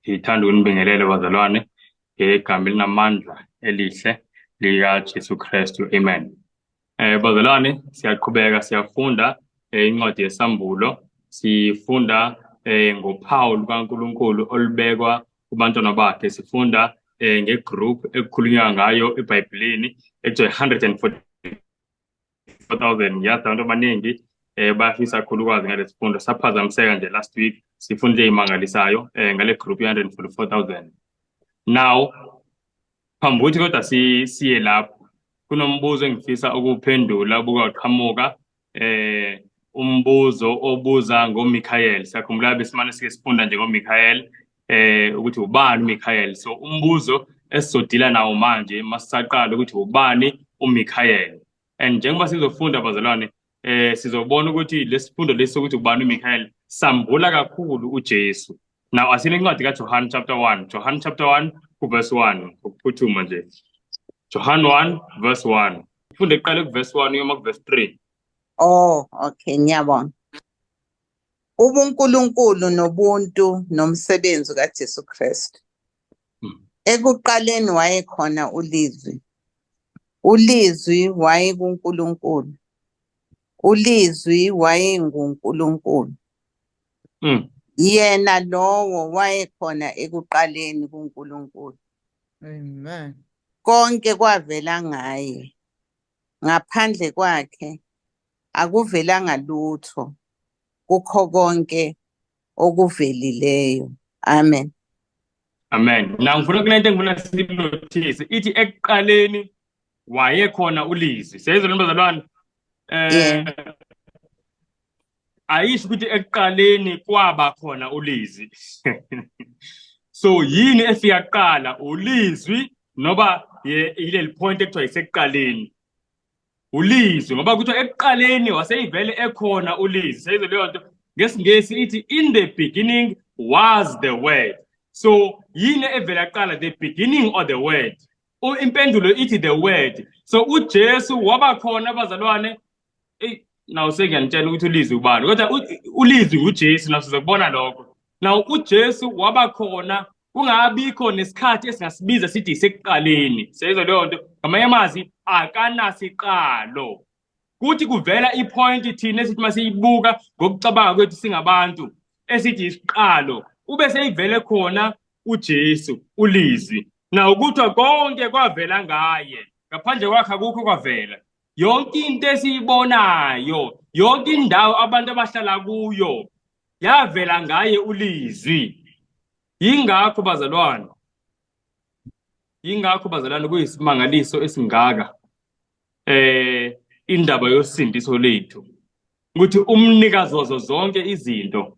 Ngithanda ukunibingelela bazalwane ngegama elinamandla elihle likaJesu Kristu. Amen. Bazalwane, siyaqhubeka siyafunda incwadi yeSambulo. Sifunda ngophawu lukaNkulunkulu olubekwa kubantwana bakhe. Sifunda ngegroup ekukhulunywa ngayo eBhayibhelini ekuthiwa 144,000. Ngiyazi abantu abaningi bayafisa kakhulu ukwazi ngalesi sifundo. Saphazamiseka nje last week, sifunde ey'mangalisayo ngale group ye-144,000. Now, phambi kokuthi kodwa siye lapho, kunombuzo engifisa ukuwuphendula obuke waqhamuka, umbuzo obuza ngoMichael. Siyakhumbula besimane sike sifunda nje ngoMichael, ukuthi ubani uMichael. So umbuzo esizodila nawo manje masisaqala ukuthi ubani uMichael. And njengoba sizofunda bazalwane, sizobona ukuthi lesifundo lesi sokuthi ubani uMichael sambula kakhulu uJesu. Now asine incwadi kaJohn chapter 1, John chapter 1 kuverse 1, ukuphuthuma nje. John 1 verse 1. Funde kuqale kuverse 1 uyoma kuverse 3. Oh, okay, ngiyabona. UbuNkulunkulu nobuntu nomsebenzi kaJesu Kristu. Ekuqaleni wayekhona uLizwi. ULizwi wayekuNkulunkulu. ULizwi wayenguNkulunkulu. Yena lowo wayekhona ekuqaleni kuNkulunkulu. Amen. Konke kwavela ngaye. Ngaphandle kwakhe akuvelanga lutho kukho konke okuvelileyo. Amen. Amen. Now ngifuna kunento engifuna sinothise. Ithi ekuqaleni wayekhona uLizwi. Siyayizwa lento bazalwane? Yeah. Ayisho ukuthi ekuqaleni kwaba khona uLizwi. So yini efika kuqala, uLizwi noba yileli point ekuthiwa isekuqaleni? ULizwi, ngoba kuthiwa ekuqaleni waseyivele ekhona uLizwi. Seyizwe leyo nto. NgesiNgesi ithi in the beginning was the word. So yini evela kuqala, the beginning or the word? Impendulo ithi the word. So uJesu waba khona bazalwane. Ey, nawu sengiyanitshela ukuthi uLizwi ubani, kodwa uLizwi nguJesu, naw sizokubona lokho. Now uJesu waba khona kungabikho nesikhathi esingasibiza sithi isekuqaleni. Siyayizwa leyo nto? Ngamanye amazwi akanasiqalo. Kuthi kuvela ipoint thina esithi masiyibuka ngokucabanga kwethu singabantu esithi isiqalo, ube seyivele khona uJesu uLizwi. Now kuthiwa konke kwavela ngaye, ngaphandle kwakhe akukho kwavela. Yonke into esiyibonayo, yonke indawo abantu abahlala kuyo yavela ngaye uLizwi. Yingakho bazalwane, yingakho bazalwane kuyisimangaliso esingaka indaba yosindiso lethu, ukuthi umnikazi wazo zonke izinto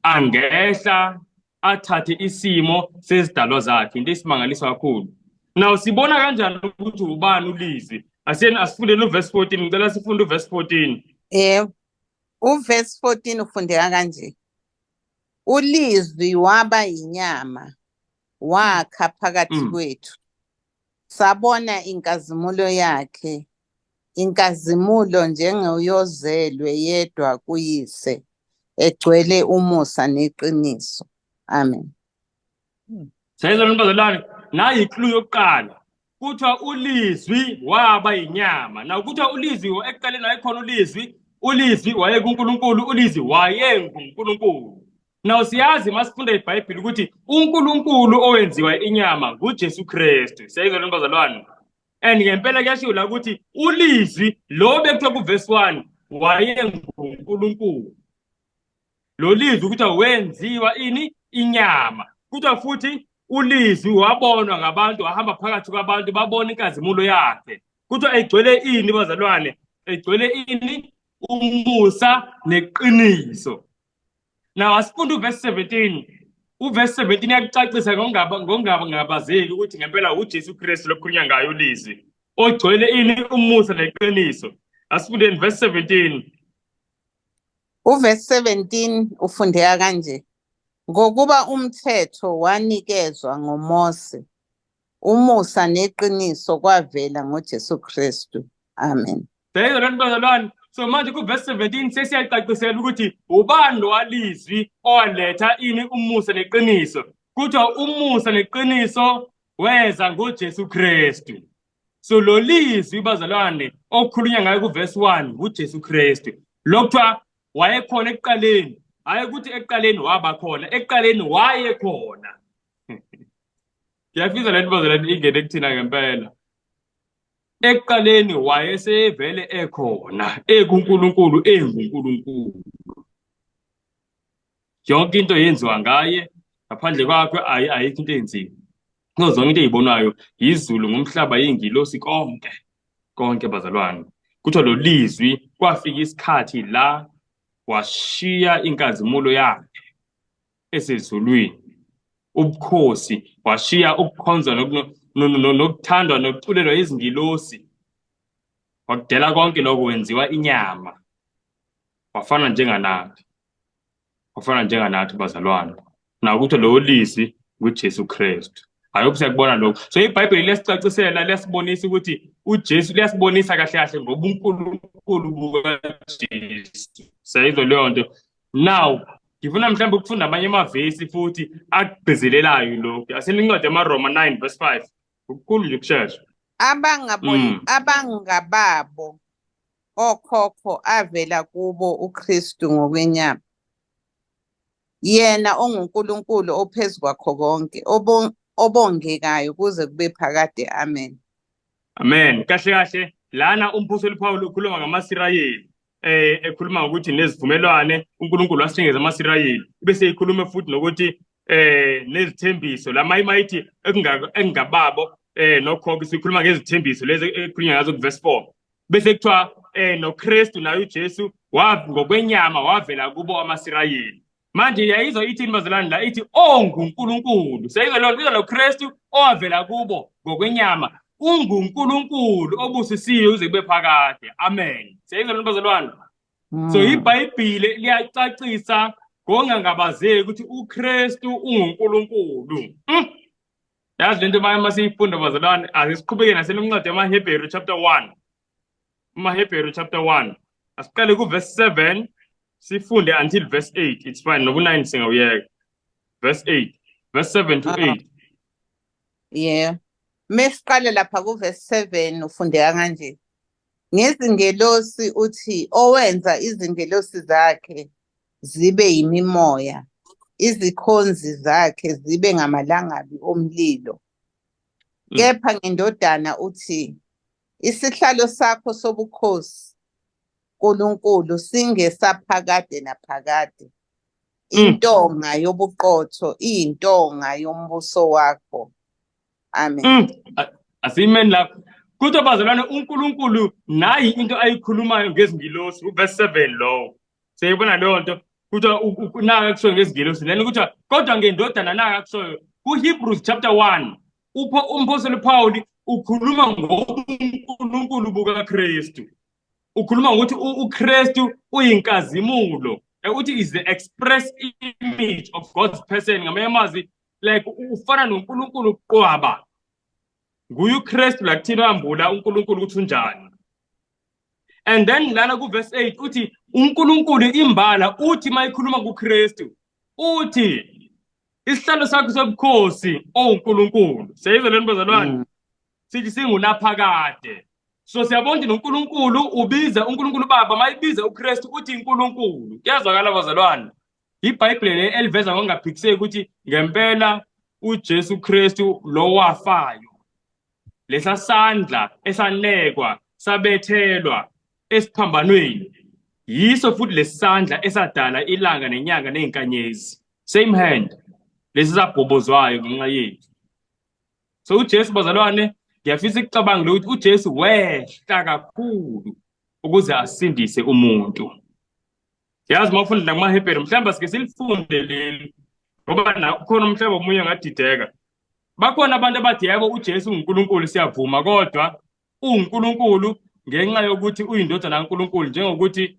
angehla athathe isimo sezidalwa zakhe, into esimangaliso kakhulu. Now sibona kanjani ukuthi ubani uLizwi? Asiyeni asifundeni uverse 14, ngicela sifunde uverse 14. Yebo. Uverse 14 ufundeka kanje. ULizwi waba yinyama, wakha phakathi kwethu. Sabona inkazimulo yakhe, inkazimulo njengoyozelwe yedwa kuyise, egcwele umusa neqiniso. Amen. Siyayizwa lento bazalwane? Nayi iclue yokuqala. Kuthiwa uLizwi waba yinyama. Now kuthiwa uLizwi ekuqaleni wayekhona uLizwi, uLizwi wayekuNkulunkulu, uLizwi wayenguNkulunkulu. Now siyazi masifunda iBhayibheli ukuthi uNkulunkulu owenziwa inyama nguJesu Kristu. Siyayizwa lento bazalwane? And ngempela kuyashiwo la ukuthi uLizwi lo bekuthiwa kuverse 1 wayenguNkulunkulu. Lo Lizwi kuthiwa wenziwa ini? Inyama. Kuthiwa futhi uLizwi wabonwa ngabantu, wahamba phakathi kwabantu, babona inkazimulo yakhe. Kuthiwa egcwele ini bazalwane? Egcwele ini? Umusa neqiniso. Now asifunde uverse 17. Uverse 17 iyakucacisa ngokungabazeki ukuthi ngempela uJesu Kristu lokukhulunywa ngayo uLizwi ogcwele ini? Umusa neqiniso. Asifundeni verse 17. Uverse 17 ufundeka kanje. Ngokuba umthetho wanikezwa ngoMose, umusa neqiniso kwavela ngoJesu Kristu. Amen. Siyayizwa lento bazalwane? So manje kuverse 17 sesiyacacisela ukuthi ubani lo walizwi owaletha ini? Umusa neqiniso. Kuthiwa umusa neqiniso weza ngoJesu Kristu. So lo lizwi bazalwane okukhulunywa ngayo kuverse 1 nguJesu Kristu. Lokuthiwa wayekhona ekuqaleni, hayi ukuthi ekuqaleni waba khona, ekuqaleni wayekhona. Ngiyafisa lento bazalwane ingene kuthina ngempela. Ekuqaleni wayesevele ekhona, ekuNkulunkulu, enguNkulunkulu. Yonke into yenziwa ngaye, ngaphandle kwakhe ayikho into eyenziwe. Kuzo zonke into eyibonwayo, yizulu, ngumhlaba, yingilosi, konke. Konke bazalwane. Kuthiwa lo lizwi kwafika isikhathi la washiya inkazimulo yakhe esezulwini, ubukhosi, washiya ukukhonzwa nokuthandwa nokuculelwa izingilosi, wakudela konke lokho, wenziwa inyama, wafana njenganathi, wafana njenganathi bazalwane. Nakuthi lowo lizwi nguJesu Kristu. I hope siyakubona lokho. So iBhayibheli liyasicacisela, liyasibonisa ukuthi uJesu, liyasibonisa kahle kahle ngobuNkulunkulu bukaJesu. Siyayizwa leyo nto. Now ngifuna mhlawumbe ukufunda amanye amavesi futhi akugcizelelayo lokhu. Aseni incwadi yamaRoma 9 verse 5. Ukukhulu nje ukushesha. Abangababo okhokho avela kubo uKristu ngokwenyama. Yena onguNkulunkulu ophezu kwakho konke, obongekayo kuze kube phakade. Amen. Amen. Kahle kahle lana umphostoli Paul ukhuluma ngamaSirayeli. Ekhuluma ngokuthi nezivumelwane uNkulunkulu wasingeza amaSirayeli, bese ikhuluma futhi nokuthi nezithembiso la mayithi ekungababo nokhokho, sikhuluma ngezithembiso lezi ekhulunywa ngazo kuverse 4. Bese kuthiwa noKristu naye uJesu ngokwenyama wavela kubo amaSirayeli. Manje yayizwa ithini bazalwane la, ithi onguNkulunkulu. Siyayizwa leyo nto, noKristu owavela kubo ngokwenyama unguNkulunkulu obusisiwe uze kube phakade. Amen. Siyayizwa leyo nto bazalwane. So iBhayibheli liyacacisa ngokungangabazeki ukuthi uKristu unguNkulunkulu. Yazi lento manje masiyifunda bazalwane, asisiqhubeke nasencwadi yamaHebheru chapter 1. AmaHebheru chapter 1. Asiqale ku verse 7 sifunde until verse 8. It's fine, noku 9 singawuyeka. Verse 8. Verse 7 to 8. Yeah. Mesiqale lapha ku verse 7 ufundeka kanje. Ngezingelosi uthi owenza izingelosi zakhe zibe yimimoya, izikhonzi zakhe zibe ngamalangabi omlilo. Kepha ngendodana uthi isihlalo sakho sobukhosi uNkulunkulu singesaphakade naphakade. Intonga yobuqotho iyintonga yombuso wakho. Amen. Asimeni lapho. Kuthiwa bazalwane uNkulunkulu nayi into ayikhulumayo ngezingilosi, uverse 7 lowo. Siyayibona leyo nto. Kuthiwa naka kushoyo ngezingilosi. Then kuthiwa kodwa ngendodana naka kushoyo kuHebrews chapter 1. Umphostoli Paul ukhuluma ngobuNkulunkulu bukaKristu. Ukhuluma ngokuthi uKristu uyinkazimulo. Uthi is the express image of God's person. Ngamanye amazwi like ufana noNkulunkulu qwaba. Nguye uKristu la kuthina wambula uNkulunkulu ukuthi unjani. And then lana ku verse 8 uthi uNkulunkulu imbala uthi mayikhuluma kuKristu uthi isihlalo sakho sobukhosi oNkulunkulu. Siyayizwa lento bazalwane? Sithi singunaphakade. So siyabona ukuthi noNkulunkulu ubiza uNkulunkulu Baba mayibiza uKristu uthi uNkulunkulu. Kuyazwakala bazalwane? iBhayibheli eliveza ngokungaphikiseki ukuthi ngempela uJesu Kristu lo wafayo, lesa sandla esanekwa sabethelwa esiphambanweni yiso futhi lesandla esadala ilanga nenyanga nezinkanyezi, same hand lesi sabhobozwayo ngenxa yethu. So uJesu bazalwane, ngiyafisa ukucabanga ukuthi uJesu wehla kakhulu ukuze asindise umuntu. Yazi uma ufunda nakumaHebheru, mhlawumbe sike silifunde leli ngoba nakhona mhlawumbe omunye angadideka. Bakhona abantu abathi yebo uJesu unguNkulunkulu siyavuma, kodwa uwuNkulunkulu ngenxa yokuthi uyindodana kaNkulunkulu, njengokuthi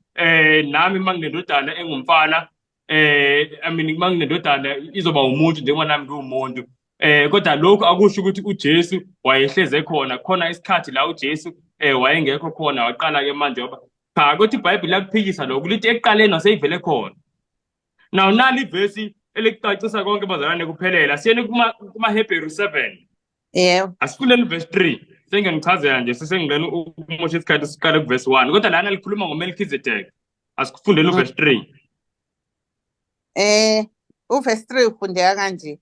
nami uma nginendodana engumfana, I mean uma nginendodana izoba umuntu njengoba nami ngiwumuntu. Kodwa lokhu akusho ukuthi uJesu wayehleze khona, khona isikhathi la uJesu wayengekho khona, waqala ke manje ngoba cha, kodwa iBhayibheli liyakuphikisa lokhu, lithi ekuqaleni waseyivele khona. Now nali ivesi elikucacisa konke bazalwane kuphelela. Siyeni kumaHebheru 7. Yebo. Asifundeni verse 3. Sengiyanichazela nje sesengilena ukumosha isikhathi siqale kuverse 1. Kodwa lana likhuluma ngoMelchizedek. Asikufundeni uverse 3. Uverse 3 ufundeka kanje.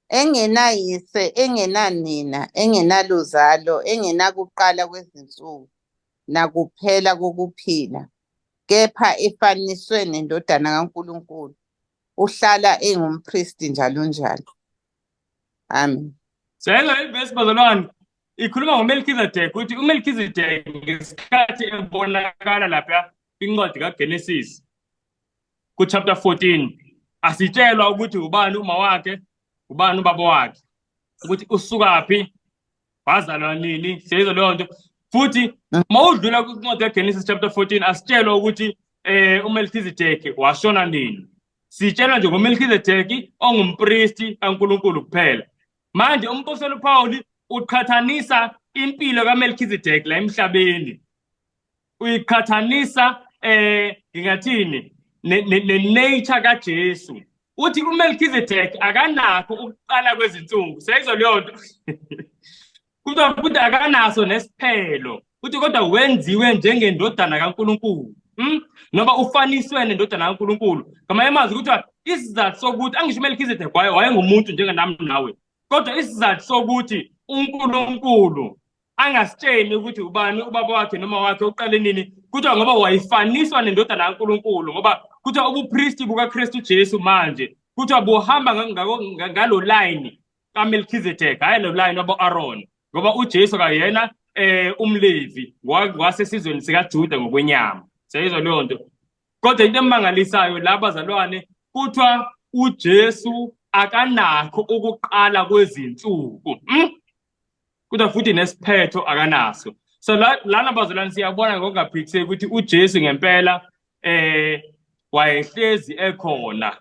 Engenayise, engenanina, engenaluzalo, engenakuqala kwezinsuku, nakuphela kokuphila, kepha efaniswe nendodana kaNkulunkulu, uhlala engumpristi njalo njalo. Amen. Siyayizwa le verse bazalwane. Ikhuluma ngoMelchizedek ukuthi uMelchizedek ngesikhathi ebonakala lapha kwincwadi kaGenesis ku-chapter 14 asitshelwa ukuthi ubani uma wakhe, ubani ubaba wakhe, ukuthi usukaphi, wazalwa nini. Siyayizwa leyo nto. Futhi mawudlula kwincwadi kaGenesis chapter 14 asitshelwa ukuthi uMelchizedek washona nini. Sitshelwa nje ngoMelchizedek ongumpristi kaNkulunkulu kuphela. Manje umpostoli uPaul uqhathanisa impilo kaMelchizedek la emhlabeni, uyiqhathanisa ngingathini ne-nature kaJesu. Uthi uMelchizedek akanakho ukuqala kwezinsuku. Siyayizwa leyo nto. Kuthiwa futhi akanaso nesiphelo. Uthi kodwa wenziwe njengendodana kaNkulunkulu. Noma ufaniswe nendodana kaNkulunkulu. Ngamanye amazwi kuthiwa isizathu sokuthi angisho uMelchizedek wayengumuntu njenganami nawe. Kodwa isizathu sokuthi uNkulunkulu angasitsheli ukuthi ubani ubaba wakhe noma wakhe uqale nini, kuthiwa ngoba wayifaniswa nendodana kaNkulunkulu, ngoba kuthiwa ubupristi bukaKristu Jesu manje kuthiwa buhamba ngalo line kaMelchizedek, hayi lo line wabo Aaron, ngoba uJesu kayena umLevi wasesizweni sikaJuda ngokwenyama. Siyayizwa leyo nto. Kodwa into emangalisayo la bazalwane, kuthiwa uJesu akanakho ukuqala kwezinsuku. Kodwa futhi nesiphetho akanaso. So lana bazalwane siyabona ngokungaphikiseki ukuthi uJesu ngempela wayehlezi ekhona.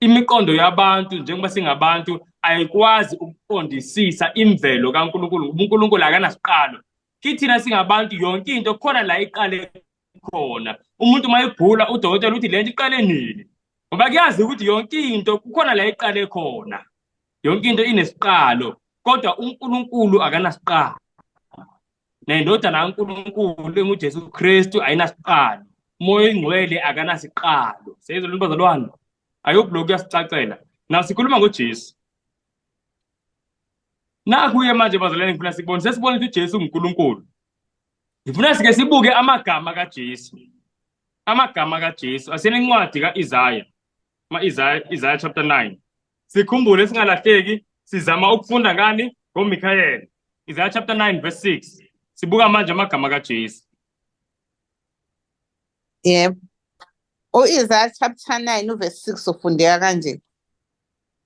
Imiqondo yabantu njengoba singabantu ayikwazi ukuqondisisa imvelo kaNkulunkulu. UNkulunkulu akanasiqalo. Kithina singabantu yonke into khona la iqale khona. Umuntu uma egula udokotela uthi lento iqale nini? Ngoba kuyazi ukuthi yonke into kukhona la iqale khona. Yonke into inesiqalo, kodwa uNkulunkulu akanasiqalo. Nendodana kaNkulunkulu enguJesu Kristu ayinasiqalo. Umoya oyingcwele akanasiqalo. Siyezwa lento bazalwane? Ayokhu lokhu kuyasicacela. Na sikhuluma ngoJesu. Nakhu-ke manje bazalwane ngifuna sikubone, sesibona ukuthi uJesu unguNkulunkulu. Ngifuna sike sibuke amagama kaJesu. Amagama kaJesu asenencwadi kaIsaya. Ma-Isaya, Isaiah chapter 9. Sikhumbule singalahleki, sizama ukufunda ngani? NgoMikhayeli. Isaiah chapter 9 verse 6. Sibuka manje amagama kaJesu. Yebo. U-Isaiah chapter 9 uverse 6 ufundeka kanje.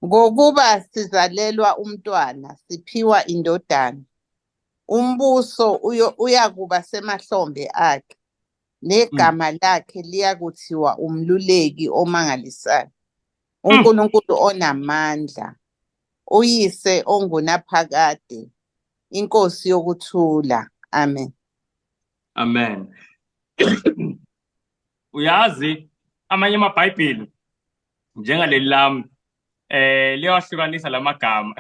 Ngokuba sizalelwa umntwana, siphiwa indodana. Umbuso uyakuba semahlombe akhe, negama lakhe liyakuthiwa umluleki omangalisayo, uNkulunkulu onamandla, uyise ongunaphakade, inkosi yokuthula. Amen. Amen. Uyazi amanye amaBhayibheli njengaleli lami liyawahlukanisa lamagama.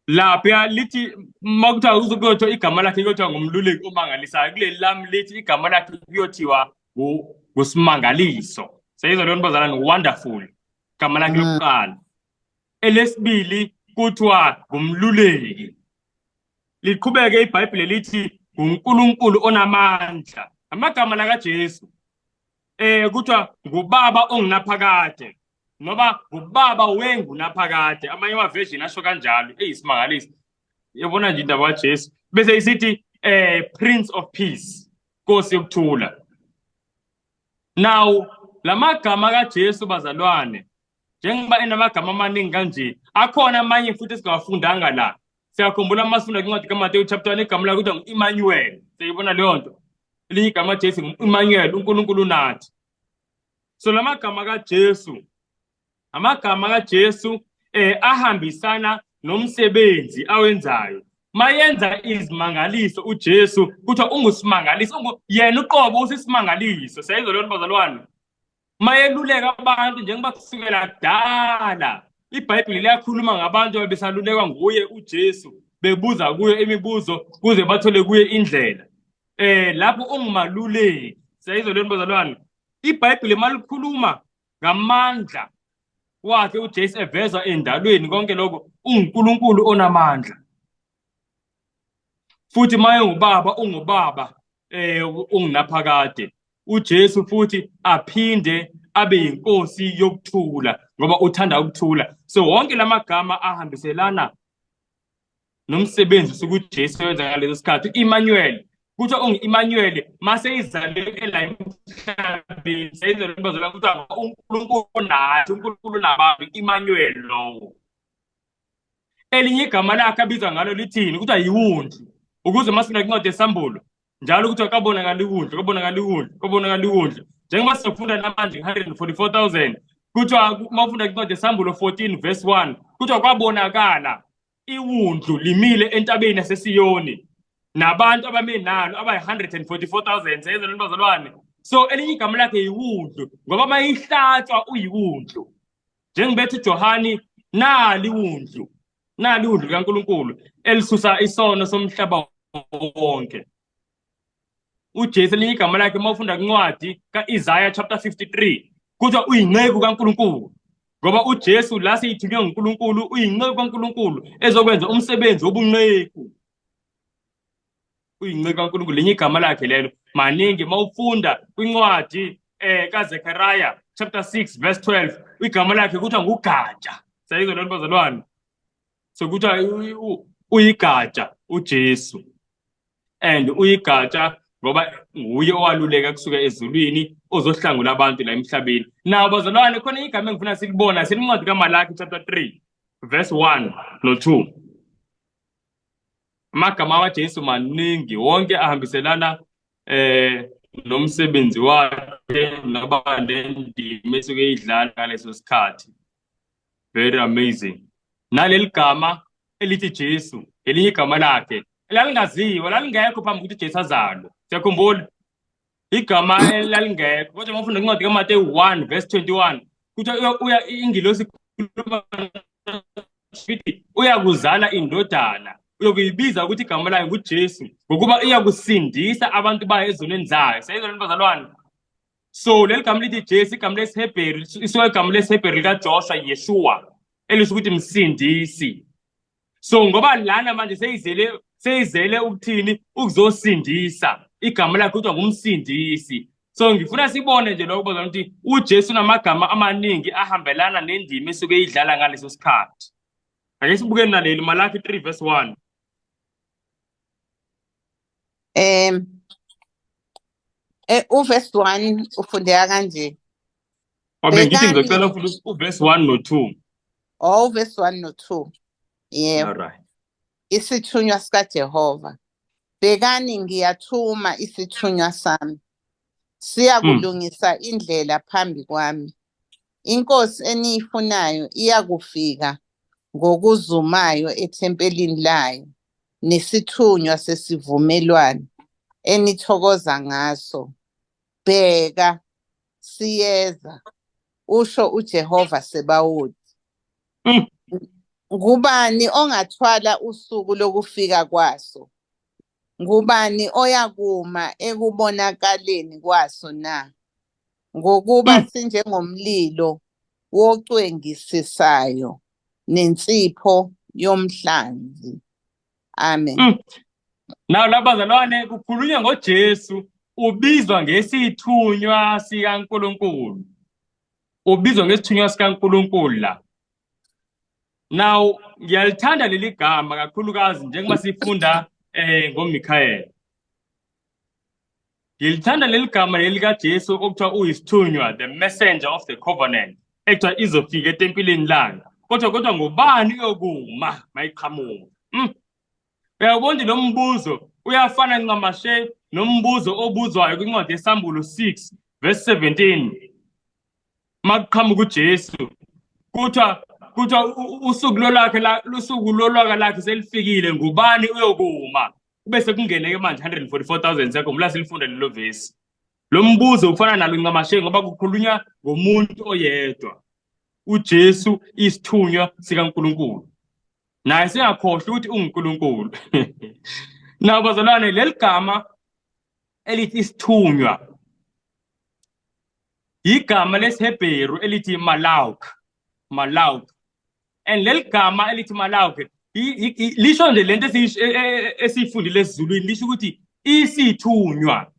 Lapha lithi makuthiwa kuzokuthiwa igama lakhe kuyothiwa ngumluleki omangalisayo, kuleli lami lithi igama lakhe kuyothiwa nguSimangaliso. Seyizwa leyo ntombazana, wonderful igama lakhe lokuqala. Elesibili kuthiwa ngumluleki. Liqhubeke iBhayibheli lithi nguNkulunkulu onamandla. Amagama la kaJesu kuthiwa ngubaba ongunaphakade noba ngubaba wengunaphakade. Amanye ama-version asho kanjalo. Eyisimangaliso. Yabona nje indaba kaJesu. Bese isithi Prince of Peace, Nkosi yokuthula. Now lamagama kaJesu bazalwane, njengoba enamagama amaningi kanje, akhona amanye futhi esingawafundanga la. Siyakhumbula uma sifunda kwincwadi kaMateyu chapter 1, igama lakhe kuthiwa ngu-Emmanuel. Siyibona leyo nto. Elinye igama kaJesu ngu-Emmanuel, uNkulunkulu unathi. So lamagama kaJesu, amagama kaJesu ahambisana nomsebenzi awenzayo. Mayenza izimangaliso uJesu kuthiwa ungusimangaliso, yena uqobo usisimangaliso. Siyayizwa leyo nto bazalwane? Mayeluleka abantu njengoba kusukela kudala iBhayibheli liyakhuluma ngabantu abesalulekwa nguye uJesu, bebuza kuye imibuzo kuze bathole kuye indlela. Lapho ungumaluleki. Siyayizwa lento bazalwane. IBhayibheli malikhuluma ngamandla wakhe uJesu evezwa endalweni konke lokho, unguNkulunkulu onamandla. Futhi maye ungubaba, ungubaba ungunaphakade. uJesu futhi aphinde abe yinkosi yokuthula ngoba uthanda ukuthula. So wonke lamagama ahambiselana nomsebenzi usuke uJesu wenza ngaleso sikhathi. Emmanuel kuthiwa ungu-Emmanuel mase izalwe la emhlabeni, seyizalwe bazalwa kuthiwa uNkulunkulu nathi, uNkulunkulu nabantu, Emmanuel lowo. Elinye igama lakhe abizwa ngalo lithini? Kuthiwa yiwundlu. Ukuze masifunda incwadi yeSambulo njalo kuthiwa kabonakala iwundlu, kabonakala iwundlu, kabonakala iwundlu. Njengoba sizofunda namanje 144,000, kuthiwa uma ufunda incwadi yeSambulo 14 verse 1 kuthiwa kwabonakala iwundlu limile entabeni yaseSiyoni nabantu abame nalo abayi-144,000. Seyizwa lento bazalwane. So elinye igama lakhe yiwundlu ngoba uma ihlatshwa uyiwundlu. Njengoba uJohani nali iwundlu, nali iwundlu likaNkulunkulu elisusa isono somhlaba wonke. uJesu elinye igama lakhe uma ufunda kwincwadi ka-Isaiah chapter 53 kuthiwa uyinceku kaNkulunkulu, ngoba uJesu la seyithunywe nguNkulunkulu, uyinceku kaNkulunkulu ezokwenza umsebenzi wobunceku. Uyinceku kaNkulunkulu, linye igama lakhe lelo. Maningi uma ufunda kwincwadi kaZechariah chapter 6 verse 12 igama lakhe kuthiwa ngugatsha. Siyayizwa lento bazalwane? So kuthiwa uyigatsha uJesu, and uyigatsha ngoba nguye owaluleka kusuka ezulwini ozohlangula abantu la emhlabeni. Now bazalwane, khona igama engifuna silibona selincwadi kaMalaki chapter 3 verse 1 no 2. Amagama kaJesu maningi, wonke ahambiselana nomsebenzi wakhe noba nendima esuke idlala ngaleso sikhathi. Very amazing. Naleli gama elithi Jesu, elinye igama lakhe elalingaziwa, lalingekho phambi kokuthi uJesu azalwe. Siyakhumbula igama elalingekho, kodwa uma ufunda incwadi kaMateyu 1 verse 21 kuthiwa uya ingilosi ikhuluma ithi uyakuzala indodana, uyokuyibiza ukuthi igama layo nguJesu, ngokuba iyakusindisa abantu bayo ezonweni zayo. Siyayizwa lento bazalwane? So leli gama lithi Jesu, igama lesiHebheru, isuka igama lesiHebheru likaJoshua, Yeshua, elisho ukuthi msindisi. So ngoba lana manje seyizele ukuthini? Ukuzosindisa. Igama lakhe kuthiwa ngumsindisi. So ngifuna sibone nje lokho bazalwane, ukuthi uJesu unamagama amaningi ahambelana nendima esuke idlala ngaleso sikhathi. Ake sibukeni naleli Malaki 3 verse 1. Uverse 1 ufundeka kanje. Wabe ngithi ngizocela futhi uverse 1 no 2. Oh, uverse 1 no 2. Yebo. All right. Isithunywa sikaJehova. Bhekani ngiyathuma isithunywa sami. Siyakulungisa indlela phambi kwami. Inkosi eniyifunayo iyakufika ngokuzumayo ethempelini layo, nesithunywa sesivumelwano enithokoza ngaso. Bheka, siyeza, usho uJehova Sebawoti. Ngubani ongathwala usuku lokufika kwaso? Ngubani oyakuma ekubonakaleni kwaso na? Ngokuba sinjengomlilo wocwengisisayo nensipho yomhlanzi. Amen. Now labazalwane, kukhulunywa ngoJesu, ubizwa ngesithunywa sikaNkulunkulu. Ubizwa ngesithunywa sikaNkulunkulu la. Now ngiyalithanda leli gama kakhulukazi njengoba sifunda ngoMichael. Ngilithanda leli gama leli kaJesu okuthiwa uyisithunywa, the messenger of the covenant, ekuthiwa izofika etempileni layo. Kodwa ngubani uyokuma mayiqhamuka? Uyawubona lo mbuzo uyafana ncamashe nombuzo obuzwayo kwincwadi yeSambulo 6 verse 17. Makuqhamuka uJesu kuthiwa usuku lolakhe la, usuku lolwaka lakhe selifikile, ngubani uyokuma? Kube sekungeneke manje 144,000. Siyakhumbula silifunda lelo vesi. Lo mbuzo ufana nalo ncamashe ngoba kukhulunywa ngomuntu oyedwa, uJesu isithunywa sikaNkulunkulu. Naye singakhohlwa ukuthi unguNkulunkulu. Now bazalwane, leli gama elithi isithunywa igama lesiHebheru elithi malauk, malauk. And leli gama elithi malauk lisho nje lento esiyifundile esiZulwini, lisho ukuthi isithunywa.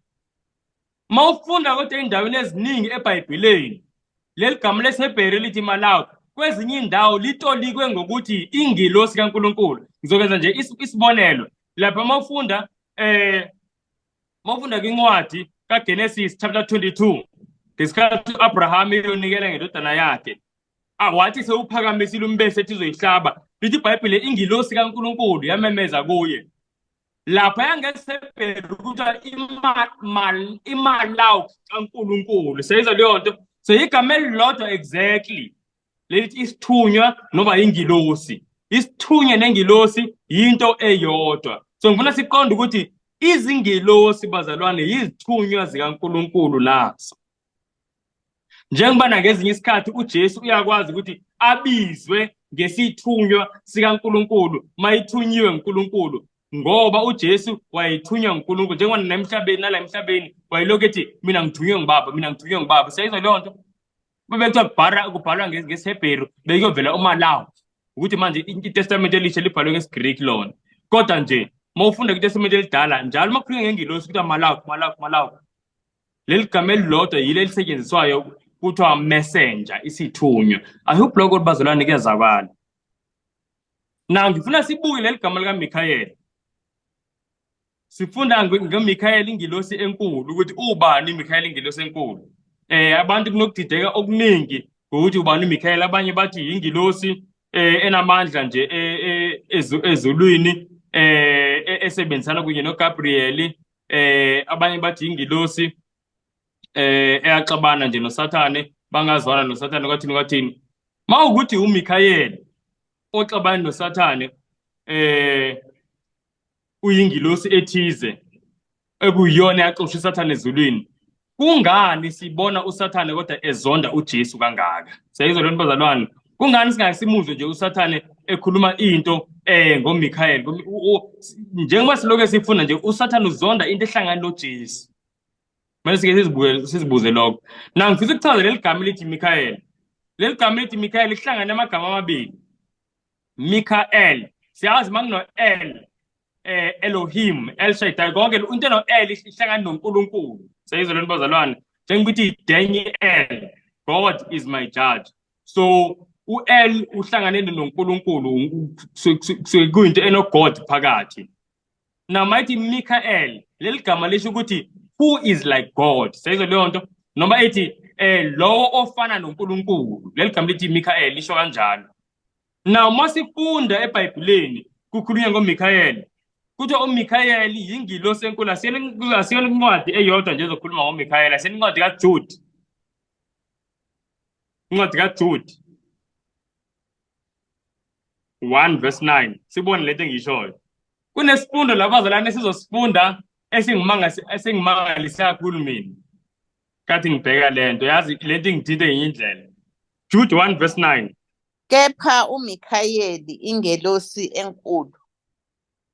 Mawufunda kodwa endaweni eziningi eBhayibhelini, leli gama lesiHebheru elithi malauk kwezinye indawo litolikwe ngokuthi ingilosi kaNkulunkulu. Ngizokwenza nje isibonelo lapha. Mawufunda kwincwadi kaGenesis chapter 22, ngesikhathi uAbraham eyonikela ngendodana yakhe, wathi sewuphakamisile umbese ethi uzoyihlaba, lithi iBhayibheli ingilosi kaNkulunkulu yamemeza kuye. Lapha yangesebhelu kuthiwa imalawu kaNkulunkulu. Seyizwa leyo nto? So igama elilodwa exactly lelithi isithunywa noma ingilosi. Isithunywa nengilosi yinto eyodwa. So ngifuna siqonde ukuthi izingilosi, bazalwane, yizithunywa zikaNkulunkulu nazo. Njengoba nangezinye isikhathi uJesu uyakwazi ukuthi abizwe ngesithunywa sikaNkulunkulu mayithunyiwe nguNkulunkulu, ngoba uJesu wayethunywa nguNkulunkulu, njengoba nemhlabeni nala emhlabeni wayelokhu ethi mina ngithunywe ngubaba, mina ngithunywe ngubaba. Siyayizwa leyo nto? Bebe kuthiwa kubhalwa ngesiHebheru, bekuyovela uMalawi ukuthi manje iTestament elisha libhalwe ngesiGreek lona. Kodwa nje mawufunda kwiTestament elidala, njalo uma kukhulunywa ngengilosi kuthiwa Malawi, Malawi, Malawi. Leli gama elilodwa yilo elisetshenziswayo, kuthiwa messenger, isithunywa. I hope lokho, bazalwane, kuyazakala. Na ngifuna sibuke leli gama likaMikhayeli. Sifunda ngoMikhayeli ingilosi enkulu, ukuthi ubani uMikhayeli ingilosi enkulu. Abantu kunokudideka okuningi ngokuthi ubani uMikhayeli. Abanye bathi ingilosi enamandla nje ezulwini esebenzisana kunye noGabriel. Abanye bathi ingilosi eyaxabana nje noSathane, bangazwana noSathane, kwathini kwathini. Mawukuthi uMikhayeli oxabana noSathane uyingilosi ethize ekuyiyona yaxosha uSathane ezulwini, kungani sibona uSathane kodwa ezonda uJesu kangaka? Siyayizwa lento, bazalwane? Kungani singasimuzwe nje uSathane ekhuluma into ngoMikhayeli? Njengoba siloke sifuna nje, uSathane uzonda into ehlangana noJesu. Manje sike sizibuke, sizibuze lokho. Na ngifisa ukuchaza leli gama elithi Mikhayeli. Leli gama elithi Mikhayeli lihlangane amagama amabili. Michael, siyazi makuno El, Elohim, El Shaddai, konke into no El ihlangana noNkulunkulu. Siyayizwa lento, bazalwane? Njengokuthi Daniel, God is my judge. So u-El uhlangane noNkulunkulu, kuyinto eno God phakathi. Now mayithi Michael, leli gama lisho ukuthi who is like God. Siyayizwa leyo nto? Noma ethi lowo ofana noNkulunkulu. Leli gama lithi Michael lisho kanjalo. Now masifunda eBhayibhelini kukhulunywa ngoMichael, kuthiwa uMichael yingilosi enkulu. Asiyona incwadi eyodwa nje ezokhuluma ngoMichael, asiyona incwadi kaJude. Incwadi kaJude 1 verse 9, sibone lento engiyishoyo. Kunesifundo la, bazalwane, esizosifunda esingimangalisa kakhulu mina kathi ngibheka lento. Yazi lento ingithinte ngenye indlela. Jude 1 verse 9. Kepha uMikhayeli ingelosi enkulu,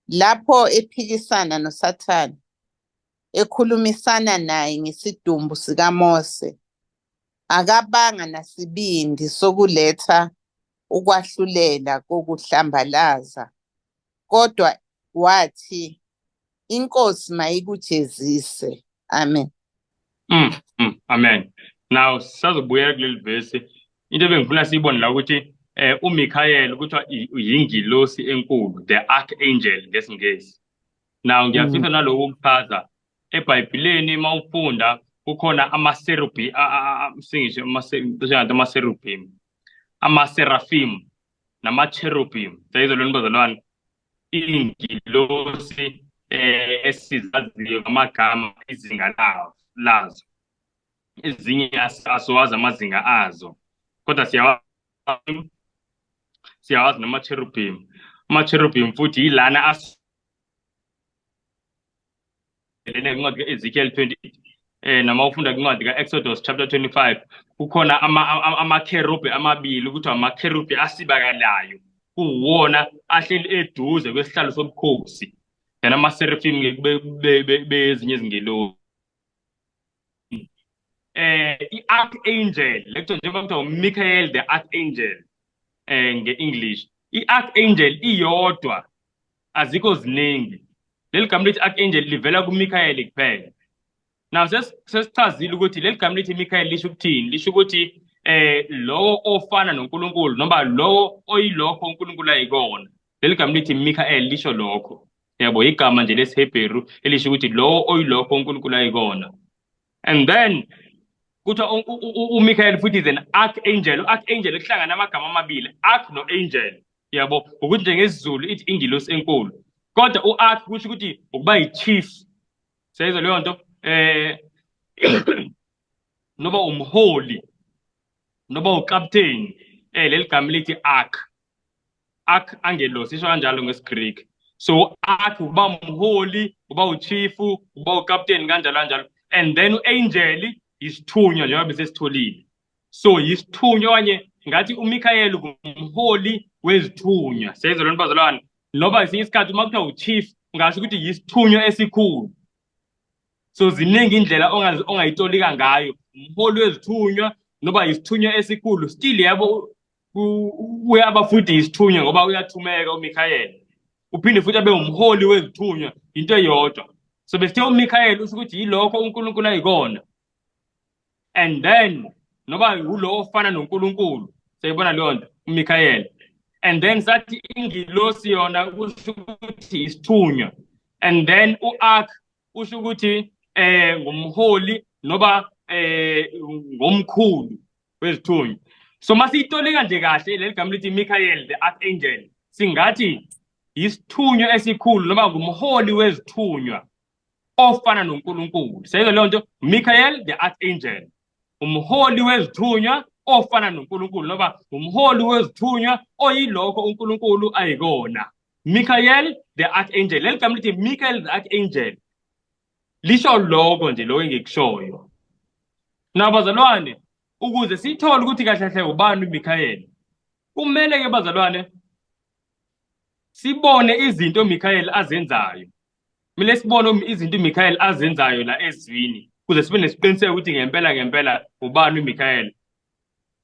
lapho ephikisana noSathane, ekhulumisana naye ngesidumbu sikaMose, akabanga nasibindi sokuletha ukwahlulela kokuhlambalaza, kodwa wathi, "INkosi mayikujezise." Amen. Amen. Now sisazobuyela kuleli verse. Into ebengifuna siyibone la ukuthi uMichael kuthiwa uyingilosi enkulu, the archangel ngesiNgesi. Now ngiyafisa naloku ukuchaza eBhayibhelini, mawufunda kukhona ama-serubi, singisho ama-serubim, ama-seraphim nama-cherubim. Siyayizwa lento, bazalwane? Ingilosi esizaziyo ngamagama, izinga lazo. Ezinye asiwazi amazinga azo, kodwa siyawazi nama-cherubim. Ama-cherubim futhi yilana lena incwadi ka-Ezekiel 28. Noma ufunda kwincwadi ka-Exodus chapter 25, kukhona amakherubhi amabili, kuthiwa amakherubhi asibakalayo, kuwona ahleli eduze kwesihlalo sobukhosi. Then ama-seraphim-ke kube bezinye izingelosi. I-archangel lekuthiwa, njengoba kuthiwa uMichael the archangel nge-English, i-archangel iyodwa, azikho ziningi. Leli gama lithi archangel livela kuMichael kuphela. Now sesichazile ukuthi leli gama lithi Michael lisho ukuthini. Lisho ukuthi lowo ofana noNkulunkulu, noma lowo oyilokho uNkulunkulu ayikona. Leli gama lithi Michael lisho lokho, yabo. Igama nje lesiHebheru elisho ukuthi lowo oyilokho uNkulunkulu ayikona. And then kuthiwa uMichael futhi is an archangel. U-archangel kuhlangana amagama amabili, arch no-angel, yabo, ukuthi njengesiZulu ithi ingilosi enkulu, kodwa u-arch kusho ukuthi ukuba yi-chief, siyayizwa leyo nto, noba umholi, noba ukapteni. Leli gama lithi arch, arch angelos, isho kanjalo ngesiGreek. So arch ukuba umholi, uba uchief, uba ukapteni, kanjalo kanjalo. And then u-angel isithunywa, njengoba besesitholile. So yisithunywa, okanye ngathi uMichael ngumholi wezithunywa, siyayizwa lona, bazalwane? Noba esinye isikhathi uma kuthiwa uchief, ungasho ukuthi yisithunywa esikhulu. So ziningi indlela ongayitolika ngayo, umholi wezithunywa noba yisithunywa esikhulu. Still, yabo, uyaba futhi yisithunywa ngoba uyathumeka uMichael, uphinde futhi abe umholi wezithunywa, into eyodwa. So besithe uMichael usho ukuthi yilokho uNkulunkulu ayikona, and then noba ulo ofana noNkulunkulu, siyayibona leyo nto, uMichael. And then sathi ingilosi yona kusho ukuthi isithunywa, and then u-arch usho ukuthi ngumholi noba ngomkhulu wezithunywa. So masiyitolika nje kahle leli gama lithi Michael the archangel, singathi isithunywa esikhulu noma ngumholi wezithunywa ofana noNkulunkulu. Seyizwa leyo nto? Michael the archangel, umholi wezithunywa ofana noNkulunkulu, noba umholi wezithunywa oyilokho uNkulunkulu ayikona. Michael the archangel, leli gama lithi Michael the archangel lisho lokho nje, lokho engikushoyo. Nabazalwane, ukuze sithole ukuthi kahle kahle ubani uMichael, kumele ke, bazalwane, sibone izinto uMichael azenzayo. Kumele sibone izinto uMichael azenzayo la ezwini ukuze sibe nesiqiniseko ukuthi ngempela ngempela ubani uMichael.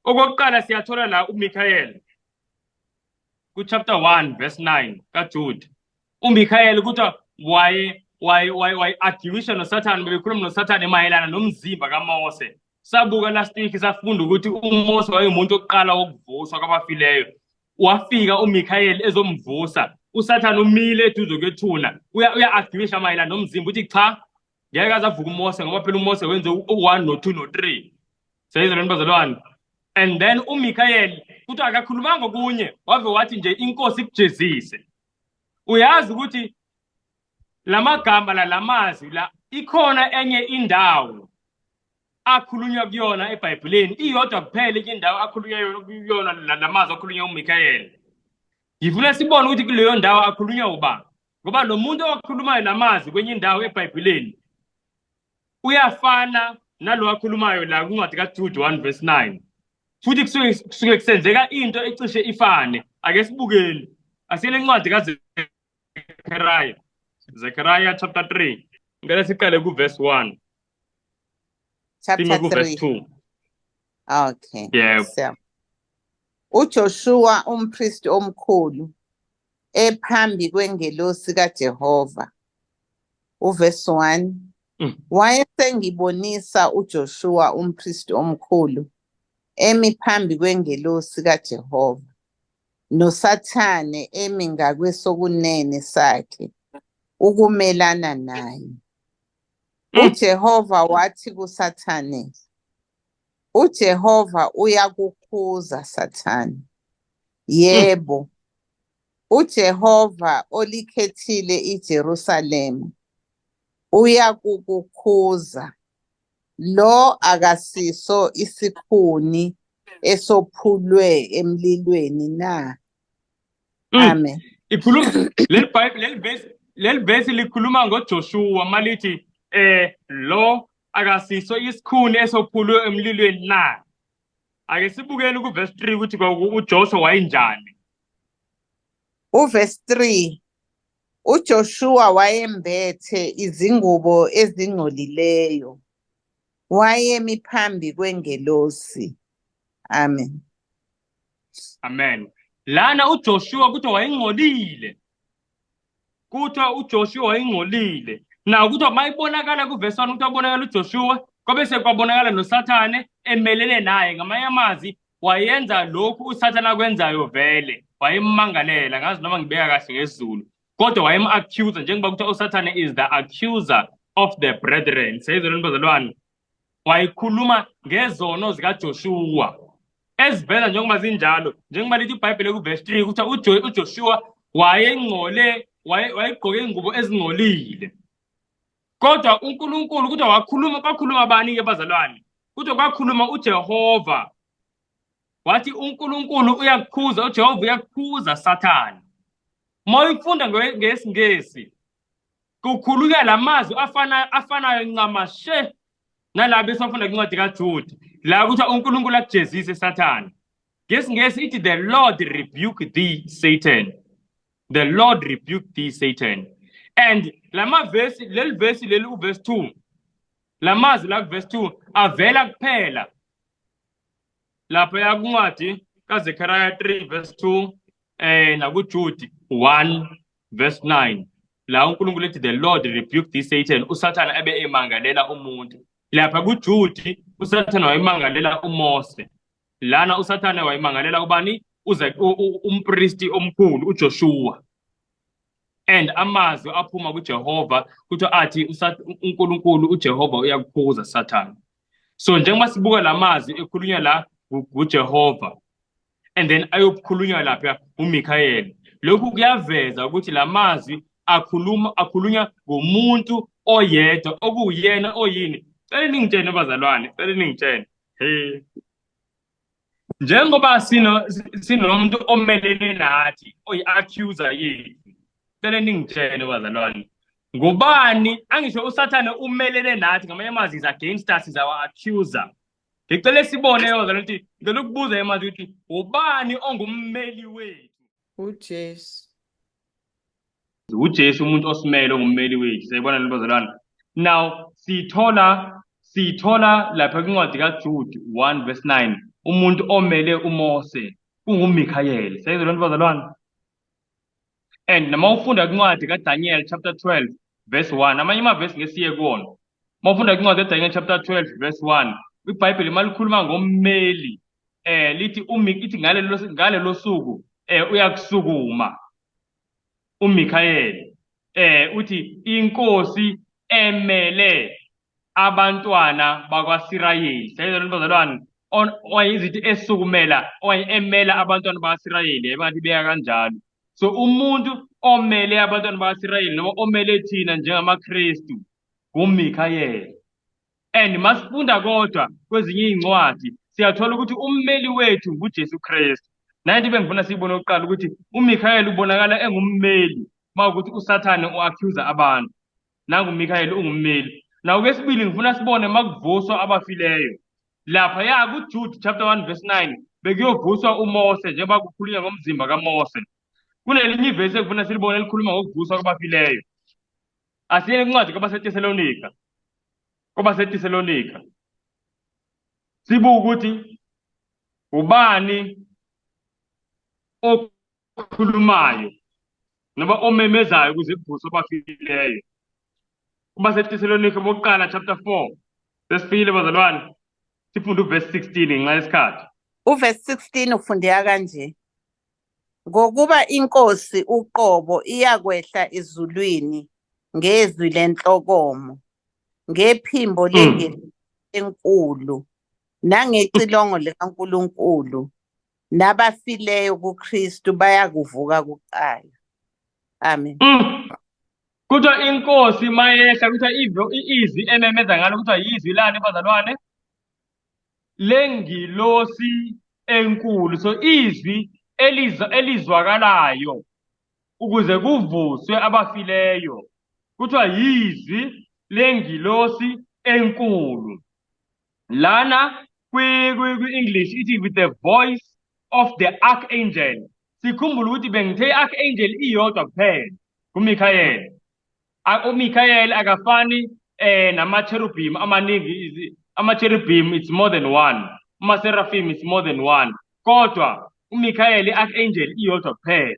Okokuqala, siyathola la uMichael ku-chapter 1 verse 9 kaJude. uMichael kuthiwa waye waye waye waye-arguisha noSathane, bebekhuluma noSathane mayelana nomzimba kaMose. Sabuka last week, safunda ukuthi uMose wayengumuntu wokuqala wokuvuswa kwabafileyo. Wafika uMichael ezomvusa, uSathane umile eduze kwethuna, uya-arguisha mayelana nomzimba, uthi cha, ngeke aze avuke uMose ngoba phela uMose wenze u-1 no-2 no-3. Siyayizwa lento, bazalwane? And then uMichael kuthiwa akakhulumanga okunye, wave wathi nje, "Inkosi ikujezise." Uyazi ukuthi lamagama la, lamazwi la, ikhona enye indawo akhulunywa kuyona eBhayibhelini? Iyodwa kuphela enye indawo akhulunywa kuyona lamazwi akhulunywa uMichael. Ngifuna sibone ukuthi kuleyo ndawo akhulunywa uba, ngoba lo muntu owakhulumayo lamazwi kwenye indawo eBhayibhelini uyafana nalo akhulumayo la kwincwadi kaJude 1 verse 9, futhi kusuke kusenzeka into ecishe ifane. Ake sibukeni, asiyele incwadi kaZechariah, Zechariah chapter 3. Ngicela siqale ku verse 1, chapter sime ku verse 3. 2. Okay. Yebo. UJoshua umpristi omkhulu ephambi kwengelosi kaJehova. Uverse 1. Wayesengibonisa uJoshua umpristi omkhulu emi phambi kwengelosi kaJehova, noSathane emi ngakwesokunene sakhe ukumelana naye. UJehova wathi kuSathane, "UJehova uyakukhuza, Sathane. Yebo, uJehova olikhethile iJerusalema uyakukukhuza. Lo akasiso isikhuni esophulwe emlilweni na?" Amen. Ikhuluma leli Bible, leli verse likhuluma ngoJoshua malithi lo Akasiso isikhuni esophulwe emlilweni na? Ake sibukeni kuverse 3 ukuthi uJoshua wayenjani. Uverse 3, uJoshua wayembethe izingubo ezingcolileyo, wayemi phambi kwengelosi. Amen. Amen. Lana uJoshua kuthiwa wayengcolile. Kuthiwa uJoshua wayengcolile. Now kuthiwa mayibonakala kuverse 1, kuthiwa bonakala uJoshua, kwabe sekwabonakala noSathane emelene naye. Ngamanye amazwi wayenza lokhu uSathane akwenzayo vele, wayemmangalela. Ngazi noma ngibeka kahle ngesiZulu, kodwa wayem-accuse, njengoba kuthiwa uSathane is the accuser of the brethren. Seyizolweni bazalwane, wayekhuluma ngezono zikaJoshua ezivela njengoba zinjalo, njengoba lithi iBhayibheli kuverse 3 kuthiwa uJoshua wayengcole, wayegqoke ingubo ezingcolile. Kodwa uNkulunkulu kuthiwa wakhuluma, kwakhuluma bani-ke bazalwane? Kuthiwa kwakhuluma uJehova, wathi uNkulunkulu uyakukhuza, uJehova uyakukhuza Sathane. Uma uyifunda ngesiNgesi kukhulunywa lamazwi afanayo ncamashe nalabo esifunda kwincwadi kaJude, la kuthiwa uNkulunkulu akujezise Sathane. NgesiNgesi ithi the Lord rebuke thee Satan. The Lord rebuke thee Satan. And lamavesi, leli vesi leli uverse 2, lamazwi la kuverse 2 avela kuphela lapha yakuncwadi kaZechariah 3 verse 2 nakuJude 1 verse 9, la uNkulunkulu ethi the Lord rebuke thee Satan, uSathane ebe emangalela umuntu. Lapha kuJude uSathane wayemangalela uMose, lana uSathane wayemangalela ubani? Uze umpristi omkhulu uJoshua. And amazwi aphuma kuJehova kuthiwa athi uNkulunkulu uJehova uyakukhuza Sathane. So njengoba sibuka lamazwi ekhulunywa la kuJehova and then ayokukhulunywa lapha uMikhayeli, lokhu kuyaveza ukuthi lamazwi akhulunywa ngomuntu oyedwa okuwuyena oyini. Cela ningitshene bazalwane, cela ningitshene. Hey. Njengoba sinomuntu omelene nathi oyi-accuser yethu, cela ningitshene bazalwane, ngubani? Angisho uSathane umelene nathi, ngamanye amazwi is against us, is our accuser. Ngicela sibone bazalwane ukuthi, ngicela ukubuza manje ukuthi ubani ongummeli wethu? UJesu. UJesu umuntu osimele ongummeli wethu. Siyayibona le bazalwane. Now sithola lapha kwincwadi kaJude 1 verse 9, umuntu omele uMose kunguMikhayeli. Siyayizwa le bazalwane. And noma ufunda kwincwadi kaDaniel chapter 12 verse 1, amanye amavesi ngesiye kuwona. Uma ufunda kwincwadi kaDaniel chapter 12 verse 1, iBhayibheli malikhuluma ngommeli, lithi ithi ngalelo suku uyakusukuma uMikhayeli, uthi inkosi emele abantwana bakwaSirayeli. Siyayizwa bazalwane, owayezithi esukumela okanye emela abantwana bakwaSirayeli, yabantu beka kanjalo. So umuntu omele abantwana bakwaSirayeli noma omele thina njengamaKristu nguMikhayeli. And masifunda kodwa kwezinye iy'ncwadi siyathola ukuthi ummeli wethu nguJesu Kristu. Nanti bengifuna siyibone okokuqala ukuthi uMikhayeli ubonakala engummeli uma ukuthi uSathane u-accuse abantu. Nangu uMikhayeli ungummeli. Nakwesibili ngifuna sibone makuvuswa abafileyo. Lapha ya kuJude chapter 1 verse 9 bekuyovuswa uMose njengoba kukhulunywa ngomzimba kaMose. Kunelinye ivesi engifuna silibone elikhuluma ngokuvuswa kwabafileyo. Asiyeni kwincwadi kwabaseTesalonika. KwabaseTesalonika. Sibuke ukuthi ubani okhulumayo noma omemezayo ukuze kuvuswe abafileyo. KwabaseTesalonika bokuqala chapter 4. Sesifikile bazalwane. Sifunde uverse 16 ngenxa yesikhathi. Uverse 16 ufundeka kanje. Ngokuba inkosi uqobo iyakwehla ezulwini ngezwi lenhlokomo, ngephimbo lengelosi enkulu, nangecilongo likaNkulunkulu, nabafileyo kuKristu bayakuvuka kuqala. Amen. Kuthiwa inkosi mayehla, kuthiwa izwi ememeza ngalo, kuthiwa yizwi lani bazalwane? Lengilosi enkulu. So izwi elizwakalayo ukuze kuvuswe abafileyo kuthiwa yizwi lengilosi enkulu. Lana kwi-English ithi with the voice of the archangel. Sikhumbule ukuthi bengithe i-archangel iyodwa kuphela kuMikhayeli. UMikhayeli akafani nama-cherubim amaningi. Ama-cherubim, it's more than one. Ama-seraphim, it's more than one. Kodwa uMikhayeli, i-archangel iyodwa kuphela.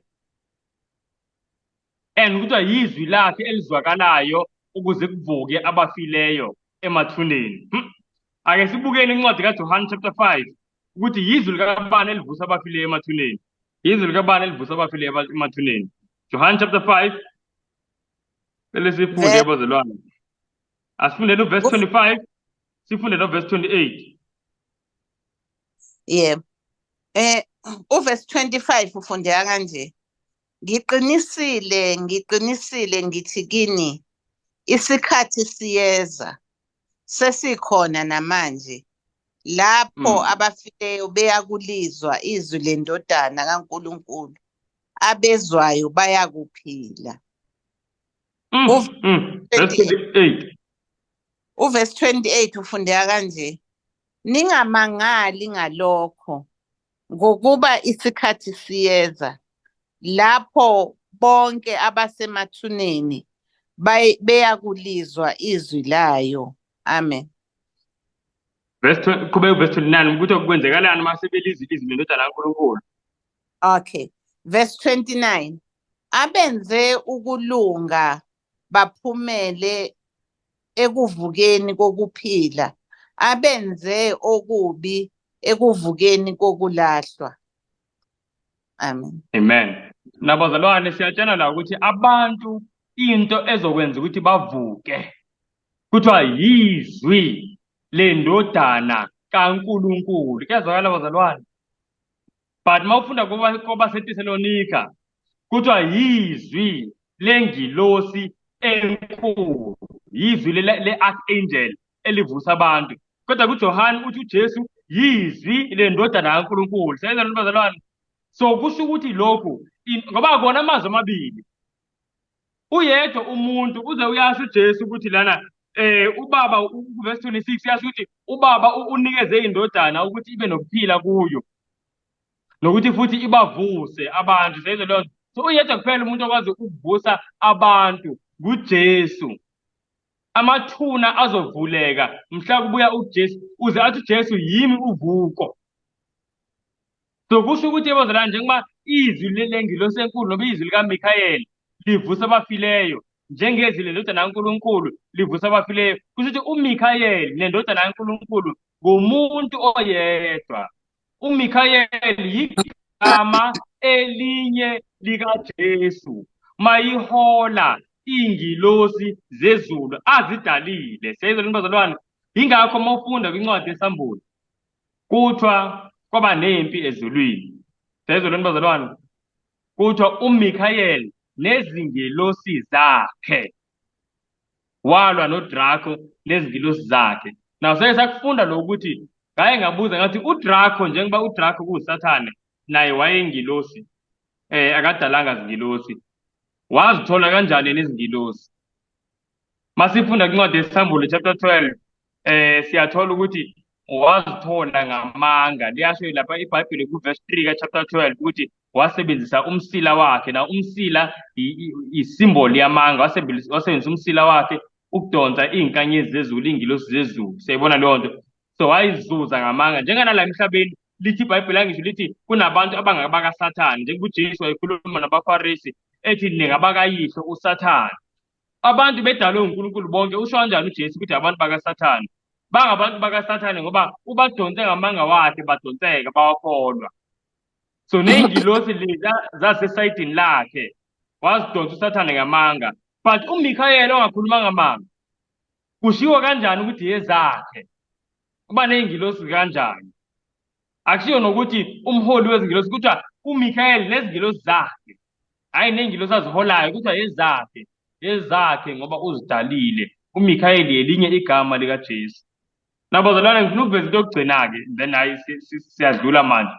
And kuthiwa yizwi lakhe elizwakalayo ukuze kuvuke abafileyo emathuneni. Ake sibukeni incwadi kaJohn chapter 5 ukuthi yizwi likabani elivusa abafileyo emathuneni. Yizwi likabani elivusa abafileyo emathuneni. John chapter 5, bele sifunde, abazalwane. Asifunde no verse 25, sifunde no verse 28. Yebo. Uverse 25 ufundeka kanje. Ngiqinisile, ngiqinisile ngithi kini, isikhathi siyeza, sesikhona namanje, lapho abafileyo beyakulizwa izwi lendodana kaNkulunkulu, abezwayo bayakuphila. Verse 28. Uverse 28 ufundeka kanje. Ningamangali ngalokho, ngokuba isikhathi siyeza lapho bonke abasemathuneni beyakulizwa izwi layo. Amen. Verse qhubeka verse 29, ukuthi kwenzekalani uma sebelizwa ilizwi lendodana kaNkulunkulu. Okay. Verse 29. Abenze ukulunga baphumele ekuvukeni kokuphila, abenze okubi ekuvukeni kokulahlwa. Amen. Amen. Nabazalwane, siyatshela la ukuthi abantu into ezokwenza ukuthi bavuke kuthiwa yizwi lendodana kaNkulunkulu. Kuyazwakala, bazalwane? But mawufunda kwabaseTesalonika kuthiwa yizwi lengilosi enkulu, yizwi le-archangel elivusa abantu. Kodwa kuJohane uthi uJesu yizwi lendodana kaNkulunkulu. Siyayizwa lento, bazalwane? So kusho ukuthi lokhu ngoba kona amazwi amabili, uyedwa umuntu uze uyasho uJesu ukuthi lana ubaba, verse 26 uyasho ukuthi ubaba unikeze indodana ukuthi ibe nokuphila kuyo nokuthi futhi ibavuse abantu. Siyayizwa leyo nto? So uyedwa kuphela umuntu okwazi ukuvusa abantu, nguJesu. Amathuna azovuleka mhla kubuya uJesu, uze athi uJesu, "Yimi uvuko." So kusho ukuthi, yebo, njengoba izwi lengilosi enkulu noma izwi likaMikhayeli livusa abafileyo, njengezwi lendodana kaNkulunkulu livusa abafileyo, kusho ukuthi uMikhayeli nendodana kaNkulunkulu ngumuntu oyedwa. UMikhayeli yigama elinye likaJesu mayihola iy'ngilosi zezulu azidalile. Siyayizwa lento, bazalwane? Yingakho uma ufunda kwincwadi yeSambulo kuthiwa kwaba nempi ezulwini. Siyayizwa lento, bazalwane? Kuthiwa uMikhayeli nezingilosi zakhe walwa noDraco nezingilosi zakhe. Now sake sakufunda lokhu ukuthi ngaye ngabuza ngathi uDraco, njengoba uDraco kuwuSathane, naye wayeyingilosi, akadalanga zingilosi, wazithola kanjani yena izingilosi? Masifunda kwincwadi yeSambulo chapter 12, siyathola ukuthi wazithola ngamanga. Liyasho lapha iBhayibheli ku-verse 3 ka-chapter 12 ukuthi wasebenzisa umsila wakhe. Na umsila isimboli yamanga. Wasebenzisa umsila wakhe ukudonsa iy'nkanyezi zezulu, iy'ngilosi zezulu. Siyayibona leyo nto? So wayizuza ngamanga. Njenganala emhlabeni lithi iBhayibheli, angisho lithi kunabantu abangabakaSathane, njengoba uJesu wayekhuluma nabaFarisi ethi ningabakayihlo uSathane. Abantu bedalwe uNkulunkulu bonke, usho kanjani uJesu ukuthi abantu bakaSathane? Bangabantu bakaSathane ngoba ubadonse ngamanga wakhe, badonseka, bawakholwa. So ney'ngilosi leza zasesayidini lakhe wazidonsa uSathane ngamanga. But uMikhayeli ongakhulumanga manga, kushiwo kanjani ukuthi yezakhe? Kuba ney'ngilosi kanjani? Akushiwo nokuthi umholi wezingilosi, kuthiwa uMikhayeli nezingilosi zakhe, hhayi ney'ngilosi aziholayo, kuthiwa yezakhe. Yezakhe ngoba uzidalile. UMikhayeli elinye igama likaJesu. Nabazalwane, ngifuna ukuveza into yokugcina-ke, then hhayi siyadlula manje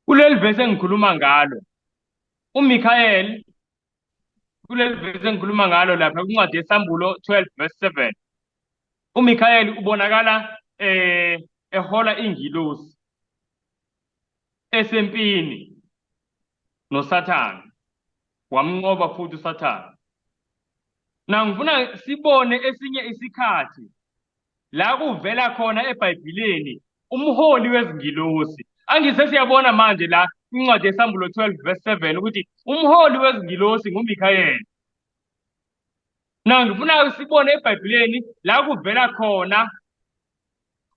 kuleli vesi engikhuluma ngalo. uMikhayeli Kuleli vesi engikhuluma ngalo lapha kwincwadi yeSambulo 12 verse 7, uMikhayeli ubonakala ehola ingilosi esempini noSathane, wamnqoba futhi uSathane. Na ngifuna sibone esinye isikhathi la kuvela khona eBhayibhelini umholi wezingilosi. Angise siyabona manje la kwincwadi yeSambulo 12 verse 7 ukuthi umholi wezingilosi nguMikhayeli. Na ngifuna sibone eBhayibhelini la kuvela khona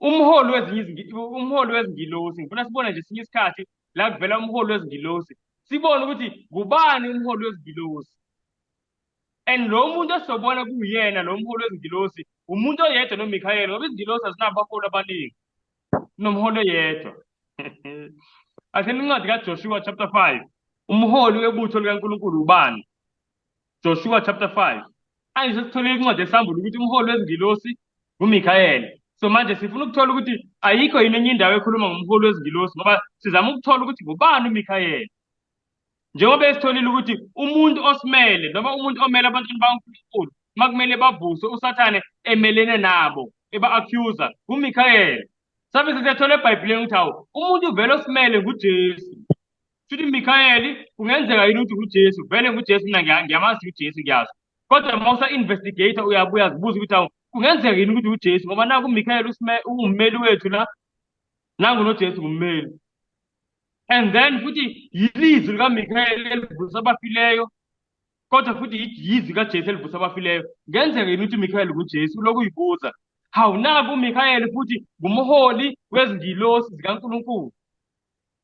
umholi wezinye umholi wezingilosi. Ngifuna sibone nje esinye isikhathi la kuvela umholi wezingilosi, sibone ukuthi ngubani umholi wezingilosi. And lo muntu esizobona kuyena lo mholi wezingilosi umuntu oyedwa noMikhayeli, ngoba izingilosi azinabaholi abaningi, kunomholi oyedwa. Atheni incwadi kaJoshua chapter 5, umholi webutho likaNkulunkulu ubani? Joshua chapter 5. Angisho sitholile incwadi yeSambulo ukuthi umholi wezingilosi nguMikhayeli. So manje sifuna ukuthola ukuthi ayikho yini enye indawo ekhuluma ngomholi wezingilosi, ngoba sizama ukuthola ukuthi ngubani uMikhayeli. Njengoba esitholile ukuthi umuntu osimele noma umuntu omele abantwana bakaNkulunkulu uma kumele bavuswe uSathane emelene nabo eba-accuser nguMikhayeli. Sabe sesiyathola eBhayibhelini ukuthi hawu, umuntu vele osimele nguJesu. Futhi Mikhayeli kungenzeka yini ukuthi nguJesu? Vele nguJesu, mina ngiyamazi uJesu, ngiyazi. Kodwa uma usa-investigate uyabuya zibuza ukuthi hawu, kungenzeka yini ukuthi uJesu, ngoba naku uMikhayeli uwummeli wethu la, nangu noJesu ngummeli. And then futhi yilizwi likaMikhayeli elivusa abafileyo, kodwa futhi yizwi kaJesu elivusa abafileyo. Kungenzeka yini ukuthi uMikhayeli nguJesu? Ulokhu uyibuza. Hawu, naku uMikhayeli futhi ngumholi wezingilosi zikaNkulunkulu.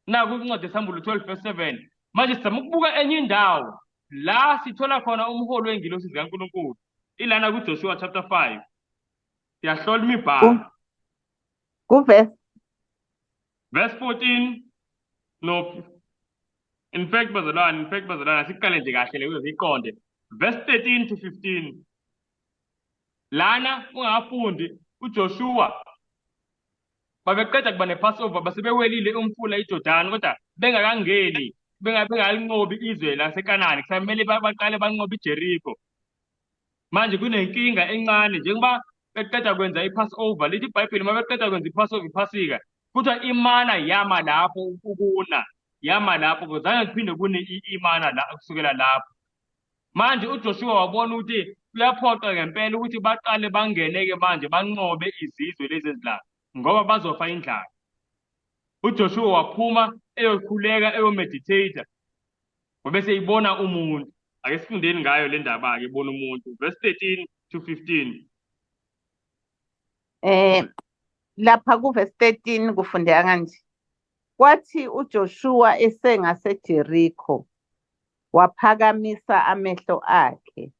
Naku incwadi yeSambulo 12 verse 7. Manje sizama ukubuka enye indawo la sithola khona umholi wezingilosi zikaNkulunkulu. Ilana kuJoshua chapter 5. Siyahlola imibhalo. Kuverse Verse 14, no, in fact bazalwane, in fact bazalwane, asiqale nje kahle le ukuze siyiqonde. Verse 13 to 15. Lana ungafundi uJoshua babeqeda kuba nePassover, basebewelile umfula iJordan, kodwa bengakangeni, bengalinqobi izwe laseKanani, kusamele baqale banqobe iJeriko. Manje kunenkinga encane njengoba beqeda kwenza iPassover, lithi iBhayibheli uma beqeda kwenza iPassover, iPhasika, kuthiwa imana yama lapho ukuna, yama lapho, zange kuphinde kune imana la kusukela lapho. Manje uJoshua wabona ukuthi kuyaphoqa ngempela ukuthi baqale bangene-ke manje banqobe izizwe lezi ezila, ngoba bazofa indlala. UJoshua waphuma eyokhuleka, eyomeditate, wabese ibona umuntu. Ake sifundeni ngayo le ndaba-ke, ibona umuntu. Verse 13 to 15. Lapha kuverse 13 kufundeka kanje. Kwathi uJoshua esengaseJeriko, waphakamisa amehlo akhe,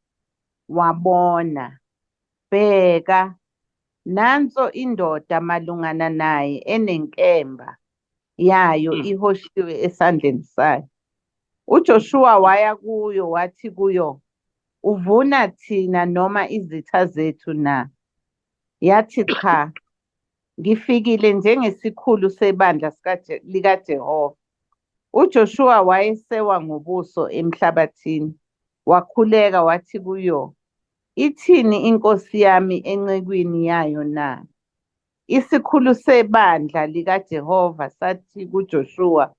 wabona, bheka, nanso indoda malungana naye enenkemba yayo ihoshiwe esandleni sayo. UJoshua waya kuyo wathi kuyo, uvuna thina noma izitha zethu na? Yathi, cha, ngifikile njengesikhulu sebandla likaJehova. UJoshua wayesewa ngobuso emhlabathini, wakhuleka wathi kuyo, ithini inkosi yami encekwini yayo na? Isikhulu sebandla likaJehova sathi kuJoshua,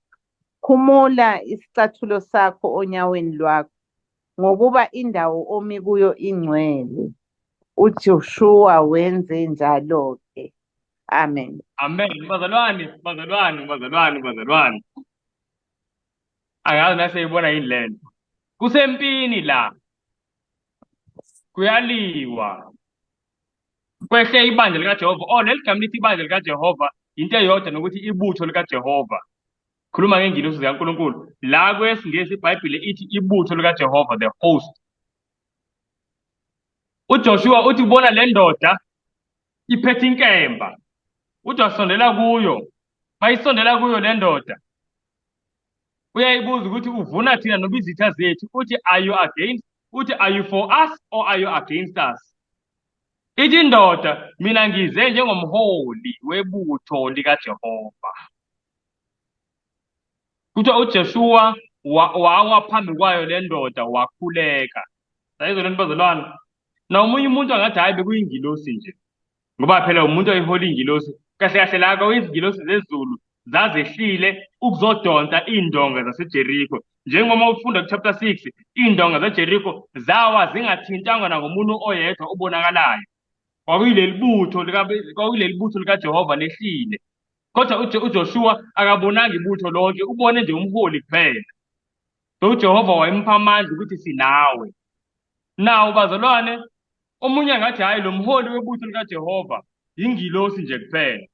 khumula isicathulo sakho onyaweni lwakho, ngokuba indawo omi kuyo ingcwele. uJoshua wenze njalo-ke. Amen. Amen. Bazalwane, bazalwane, bazalwane, bazalwane. Angazi naseyibona yini lento. Kusempini la. Kuyaliwa. Kwehle ibandla likaJehova. Oh, leli gama lithi ibandla likaJehova into eyodwa nokuthi ibutho likaJehova. Khuluma ngengilosi zikaNkulunkulu. La kwesiNgisi iBhayibheli ithi ibutho likaJehova, the host. UJoshua uthi ubona le ndoda iphethe inkemba. Uthi wasondela kuyo. Mayisondela kuyo le ndoda, uyayibuza ukuthi uvuna thina noma izitha zethu. Uthi are you against? Uthi are you for us or are you against us? Ithi indoda, mina ngize njengomholi webutho likaJehova. Kuthiwa uJoshua wawa phambi kwayo le ndoda wakhuleka. Ayizwa lento bazalwane. Na omunye umuntu angathi hayi bekuyingilosi nje. Ngoba phela umuntu oyihola ingilosi. Kahle kahle la kwakuyizingilosi zezulu zazehlile ukuzodonsa iy'ndonga zaseJeriko. Njengoba ufunda ku-chapter 6, iy'ndonga zeJeriko zawa zingathintangwa nangomuntu oyedwa obonakalayo. Kwakuyileli butho kwakuyileli butho likaJehova lehlile. Kodwa uJoshua akabonanga ibutho lonke, ubone nje umholi kuphela. So uJehova wayempha amandla ukuthi sinawe. Nawu bazalwane, omunye angathi hhayi lo mholi webutho likaJehova yingilosi nje kuphela.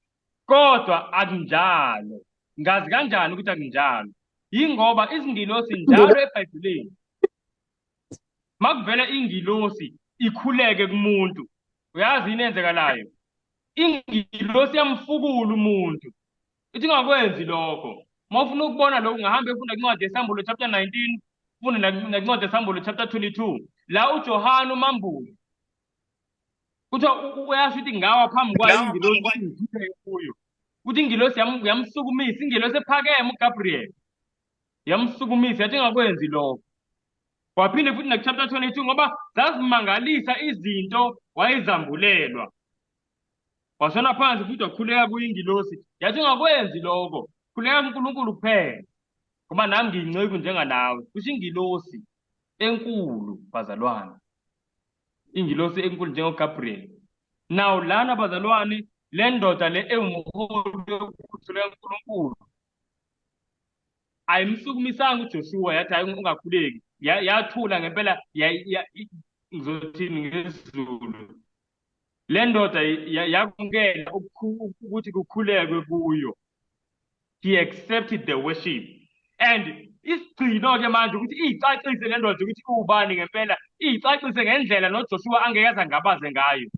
Kodwa akunjalo. Ngazi kanjani ukuthi akunjalo? Yingoba izingilosi njalo eBhayibhelini makuvela ingilosi ikhuleke kumuntu, uyazi yini eyenzekalayo? Ingilosi yamfukula umuntu. Ithi ungakwenzi lokho. Uma ufuna ukubona lokhu ungahamba efunda incwadi yeSambulo chapter 19, ufunde nencwadi yeSambulo chapter 22. La uJohane umambuli kuthiwa uyasho ukuthi ngawa phambi kwayo ingilosi ngikhiphe kuyo. Kuthi ingilosi yamsukumisa, ingilosi ephakeme uGabriel yamsukumisa yathi ungakwenzi lokho. Waphinde futhi naku-chapter 22 ngoba zazimangalisa izinto wayezambulelwa. Washona phansi futhi wakhuleka kuyingilosi yathi ungakwenzi lokho, khuleka kuNkulunkulu kuphela ngoba nami ngiyinceku njenganawe. Kusho ingilosi enkulu bazalwane, ingilosi enkulu njengoGabriel. Now lana bazalwane, le ndoda le ewumholi webutho likaNkulunkulu ayimsukumisanga uJoshua yathi hayi ungakhuleki, yathula ngempela. Ngizothini ngesiZulu? Le ndoda yakumukela ukuthi kukhulekwe kuyo. He accepted the worship. And isigcino-ke manje ukuthi iyicacise le ndoda ukuthi iwubani ngempela, iyicacise ngendlela noJoshua angeke aze angabaze ngayo.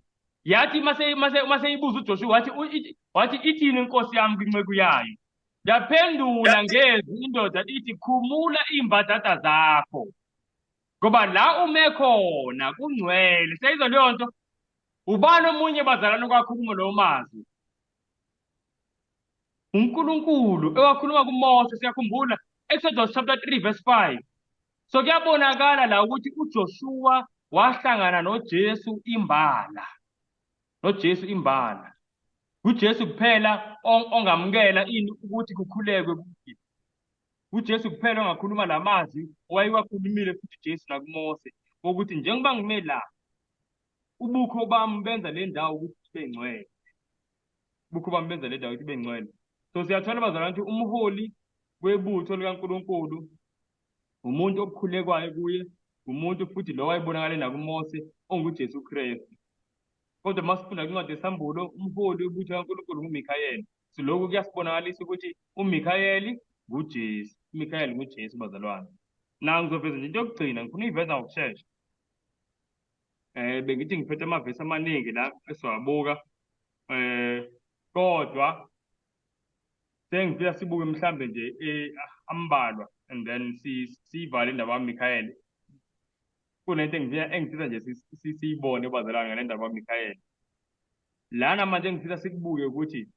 Yathi mase ibuza uJoshua wathi wathi ithini inkosi yami kwinceku yayo? Yaphendula ngezwi indoda ithi khumula iy'mbadada zakho. Ngoba la ume khona kungcwele. Siyayizwa leyo nto? Ubani omunye bazalwane okwakhuluma lowo mazwi? uNkulunkulu ewakhuluma kuMose, siyakhumbula Exodus chapter 3 verse 5. So kuyabonakala la ukuthi uJoshua wahlangana noJesu imbala. NoJesu imbala. UJesu kuphela ongamukela ini ukuthi kukhulekwe kuye. UJesu kuphela ongakhuluma la mazwi owayewakhulumile futhi uJesu nakuMose wokuthi njengoba ngime la ubukho bami benza le ndawo ukuthi ibe ngcwele. Ubukho bami benza le ndawo ukuthi ibe ngcwele. So siyathola bazalwane ukuthi umholi webutho likaNkulunkulu umuntu okukhulekwayo kuye, umuntu futhi lo wayebonakale nakuMose onguJesu Kristu. Kodwa uma sifunda kwincwadi yeSambulo, umholi webutho kaNkulunkulu nguMikhayeli. So lokhu kuyasibonakalisa ukuthi uMikhayeli nguJesu. UMikhayeli nguJesu bazalwane. Na ngizoveza nje into yokugcina, ngifuna uyiveza ngokushesha. Bengithi ngiphethe amavesi amaningi la esiwabuka. Kodwa sengifisa sibuke mhlambe nje ambalwa and then siyivale indaba kaMikhayeli. Kunento engifisa nje siyibone bazalwane ngale ndaba kaMikhayeli. Lana manje engifisa sikubuke ukuthi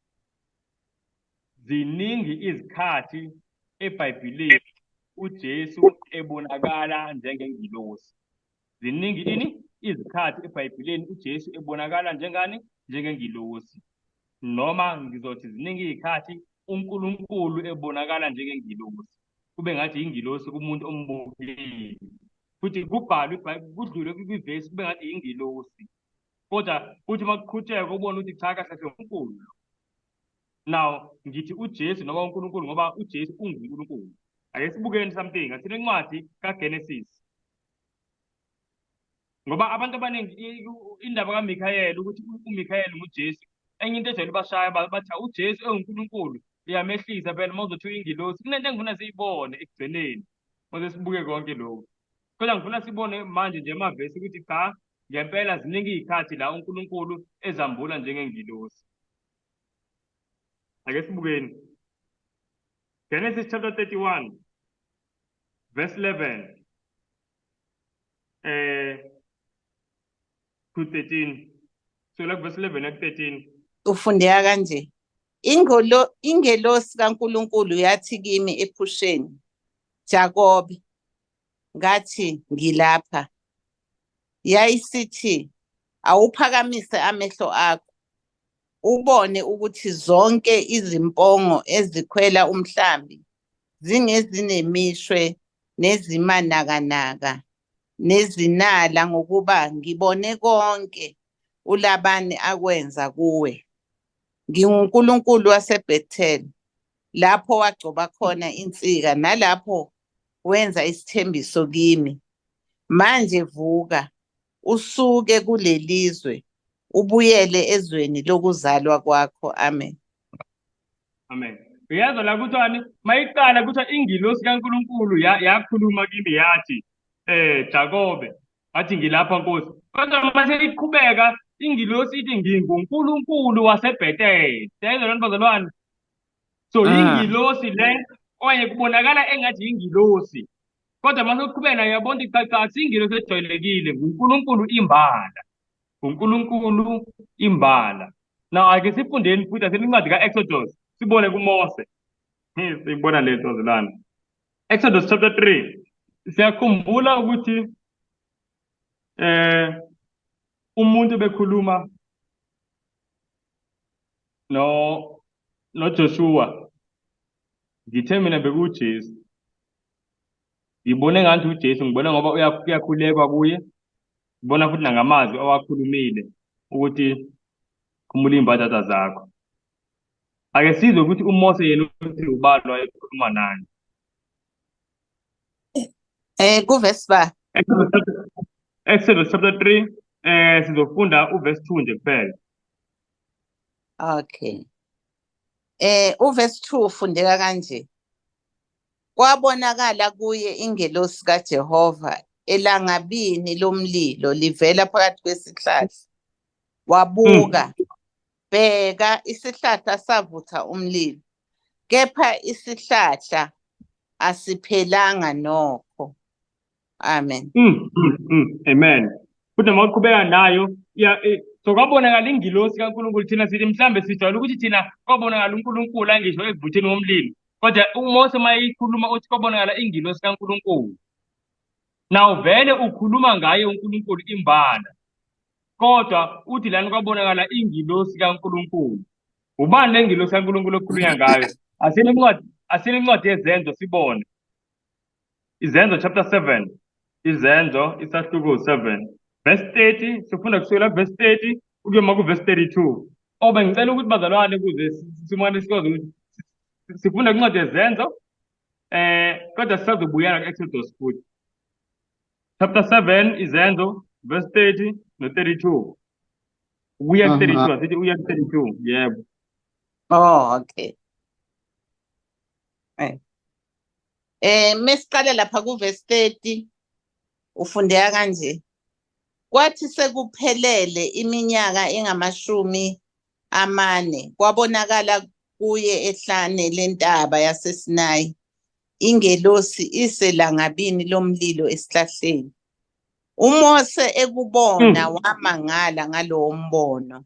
ziningi izikhathi eBhayibhelini uJesu ebonakala njengengilosi. Ziningi ini izikhathi eBhayibhelini uJesu ebonakala njengani? Njengengilosi. Noma ngizothi ziningi izikhathi uNkulunkulu ebonakala njengengilosi. Kube ngathi yingilosi kumuntu ombukile. Futhi kubhalwe kudlule kwivesi kube ngathi yingilosi. Kodwa kuthi uma kuqhutshekwa ubone ukuthi cha kahle kahle uNkulunkulu. Now ngithi uJesu noma uNkulunkulu ngoba uJesu unguNkulunkulu. Ake sibukeni something. Athile incwadi kaGenesis. Ngoba abantu abaningi indaba kaMikhayeli ukuthi uMikhayeli nguJesu, enye into ejwayele ubashaya bathi uJesu ewuNkulunkulu uyamehlisa phela uma uzothi uyingilosi. Kunento engifuna siyibone ekugcineni mase sibuke konke lokhu. Kodwa ngifuna sibone manje nje amavesi ukuthi cha ngempela ziningi iy'khathi la uNkulunkulu ezambula njengengilosi. Ake sibukeni. Genesis chapter 31 verse 11 to 13. So la verse 11 ku 13. Ufundeka kanje. Ingelosi kaNkulunkulu yathi kimi ephusheni, Jakobe. Ngathi ngilapha. Yayisithi, awuphakamise amehlo akho, ubone ukuthi zonke izimpongo ezikhwela umhlambi zingezinemishwe nezimanakanaka nezinala, ngokuba ngibone konke uLabani akwenza kuwe. NginguNkulunkulu waseBethel, lapho wagcoba khona insika nalapho wenza isithembiso kimi. Manje vuka, usuke kulelizwe, ubuyele ezweni lokuzalwa kwakho. Amen. Amen. Uyezwa la kuthiwani? Mayiqala kuthiwa ingilosi kaNkulunkulu yakhuluma kimi yathi, Jakobe, wathi ngilapha Nkosi. Kodwa mase iqhubeka ingilosi ithi nginguNkulunkulu waseBethel. Siyayizwa lento bazalwane? So ingilosi le okanye kubonakala engathi ingilosi. Kodwa mase uqhubeka nayo uyabona ukuthi cha cha asingilosi ejwayelekile, nguNkulunkulu imbala. NguNkulunkulu imbala. Now ake sifundeni futhi asenincwadi ka-Exodus sibone kuMose. Siyibona le nto zilana. Exodus chapter 3. Siyakhumbula ukuthi umuntu bekhuluma no noJoshua, ngithe mina bekuJesu, ngibone ngathi uJesu, ngibona ngoba uyakhulekwa kuye, ngibona futhi nangamazwi awakhulumile ukuthi khumula iy'mbadada zakho. Ake sizwe ukuthi uMose yena uthi ubani wayekhuluma naye. Kuvesi ba? Exodus chapter 3, sizofunda uverse 2 nje kuphela. Okay. Uverse 2 ufundeka kanje. Kwabonakala kuye ingelosi kaJehova elangabini lomlilo livela phakathi kwesihlahla. Wabuka, bheka, isihlahla savutha umlilo, kepha isihlahla asiphelanga nokho. Amen. Amen. Futhi noma uqhubeka nayo, so kwabonakala ingilosi kaNkulunkulu. Thina sithi mhlambe sijwayele ukuthi thina kwabonakala uNkulunkulu angisho ekuvutheni komlilo, kodwa uMose uma eyikhuluma uthi kwabonakala ingilosi kaNkulunkulu. Now vele ukhuluma ngaye uNkulunkulu imbala, kodwa uthi lana kwabonakala ingilosi kaNkulunkulu. Ubani le ngilosi kaNkulunkulu okukhulunywa ngayo? Asile incwadi yeZenzo sibone. Izenzo chapter 7, Izenzo isahluko 7 verse 30, sifunda kusukela verse 30 ukuyoma ku verse 32. Obe ngicela ukuthi bazalwane ukuze simane sikwazi ukuthi sifunda incwadi yeZenzo, kodwa sisazobuyela ku-Exodus futhi. Chapter 7 Izenzo verse 30 no 32. Ukuya ku 32, asithi uya ku 32, yebo. Oh, okay. Mesiqala lapha ku verse 30 ufundeka kanje. Kwathi sekuphelele iminyaka engamashumi amane kwabonakala kuye ehlane lentaba yaseSinayi ingelosi iselangabini lomlilo esihlahleni. uMose ekubona wamangala ngalowo mbono.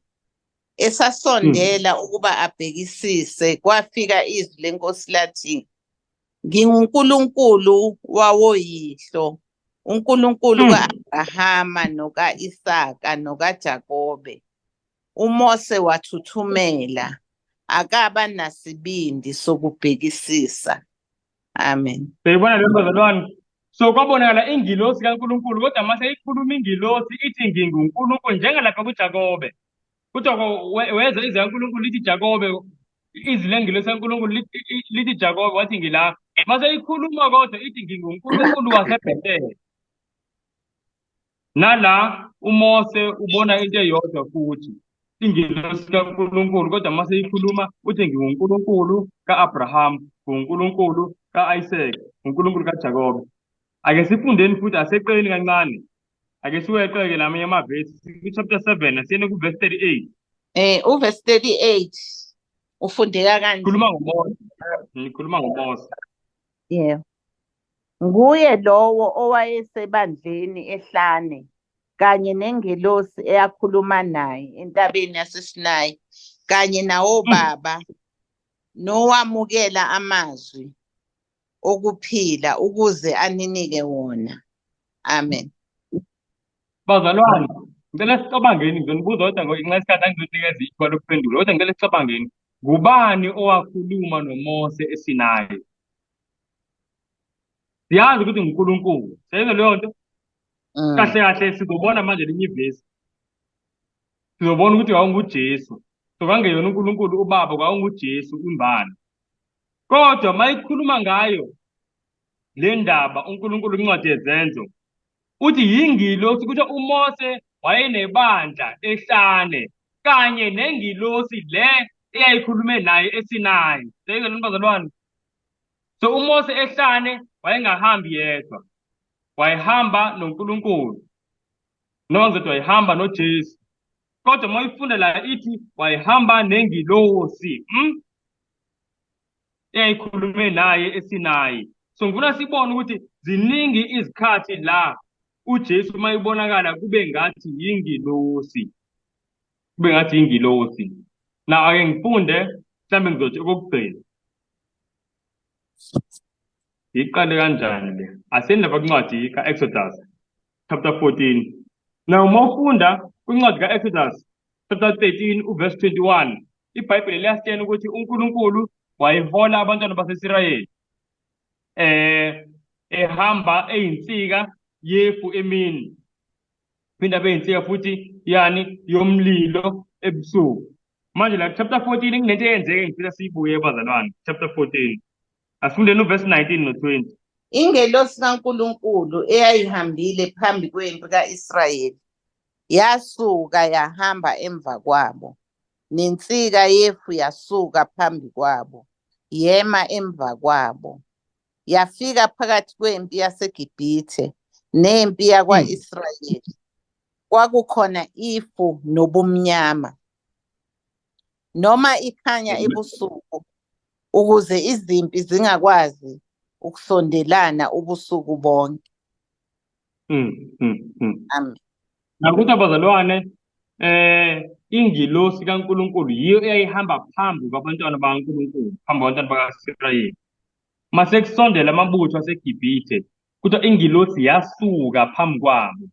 Esasondela ukuba abhekisise, kwafika izwi lenkosi lathi, nginguNkulunkulu wawoyihlo, uNkulunkulu kaAbrahama nokaIsaka nokaJakobe. uMose wathuthumela, akaba nasibindi sokubhekisisa. Amen. Siyibona le bazalwane. So kwabonakala ingilosi kaNkulunkulu, kodwa mase ikhuluma ingilosi ithi nginguNkulunkulu, njengalapha kuJakobe. Kuthiwa wezwa izwi kaNkulunkulu lithi Jakobe, izwi lengilosi kaNkulunkulu lithi Jakobe, wathi ngila. Mase ikhuluma kodwa ithi nginguNkulunkulu waseBethel. Nala uMose ubona into eyodwa futhi, ingilosi kaNkulunkulu, kodwa mase ikhuluma uthi nginguNkulunkulu kaAbraham, nguNkulunkulu kaIsaac, nguNkulunkulu kaJakobe. Ake sifundeni futhi, aseqeni kancane. Ake siweqeke lamanye amavesi ku-chapter 7, asiyene ku-verse 38. Uverse 38 ufundeka kanje. Khuluma ngoMose. Ngikhuluma ngoMose. Yebo. Nguye lowo owayesebandleni ehlane kanye nengelosi eyakhuluma naye entabeni yaseSinayi kanye nawobaba, nowamukela amazwi okuphila ukuze aninike wona. Amen. Bazalwane, ngicela sicabangeni, ngizonibuza kodwa ngenxa yesikhathi angizonikeza ithuba lokuphendula, kodwa ngicela sicabangeni, ngubani owakhuluma noMose eSinayi? Siyazi ukuthi nguNkulunkulu. Siyayizwa leyo nto? Kahle kahle sizobona manje linye ivesi. Sizobona ukuthi kwakunguJesu. So kwangeyona uNkulunkulu uBaba, kwakunguJesu imbala. Kodwa mayikhuluma ngayo le ndaba uNkulunkulu kwincwadi yeZenzo uthi yingilosi, kusho uMose wayenebandla ehlane kanye nengilosi le eyayikhulume naye eSinayi. Seyizwa lento bazalwane? So uMose ehlane wayengahambi yedwa, wayehamba noNkulunkulu, noma ngizothi wayehamba noJesu. Kodwa uma uyifunda la ithi wayehamba nengilosi, Eyayikhulume naye eSinayi. So ngifuna sibone ukuthi ziningi izikhathi la uJesu uma ibonakala kube ngathi yingilosi, kube ngathi yingilosi. Na ake ngifunde mhlawumbe ngizothi okokugcina. Iqale kanjani le? Aseni lapha kwincwadi ka-Exodus chapter 14. Now uma ufunda kwincwadi ka-Exodus chapter 13 uverse 21, iBhayibheli liyasitshela ukuthi uNkulunkulu wayehola abantwana baseSirayeli ehamba eyinsika yefu emini, phinde abe yinsika futhi yani yomlilo ebusuku. Manje la chapter 14 kunento eyenzeke ngifisa siyibuye bazalwane. Chapter 14 asifundeni uverse 19 no-20. Ingelosi kaNkulunkulu eyayihambile phambi kwempi ka-Israyeli yasuka yahamba emva kwabo, nensika yefu yasuka phambi kwabo, yema emva kwabo. Yafika phakathi kwempi yaseGibhithe nempi yakwa-Israyeli. Kwakukhona ifu nobumnyama, noma ikhanya ebusuku, ukuze izimpi zingakwazi ukusondelana ubusuku bonke. Amen. Nakuthi abazalwane, ingilosi kaNkulunkulu yiyo eyayihamba phambi kwabantwana bakaNkulunkulu, phambi kwabantwana bakaSirayeli. Mase kusondela amabutho aseGibhithe, kuthiwa ingilosi yasuka phambi kwabo,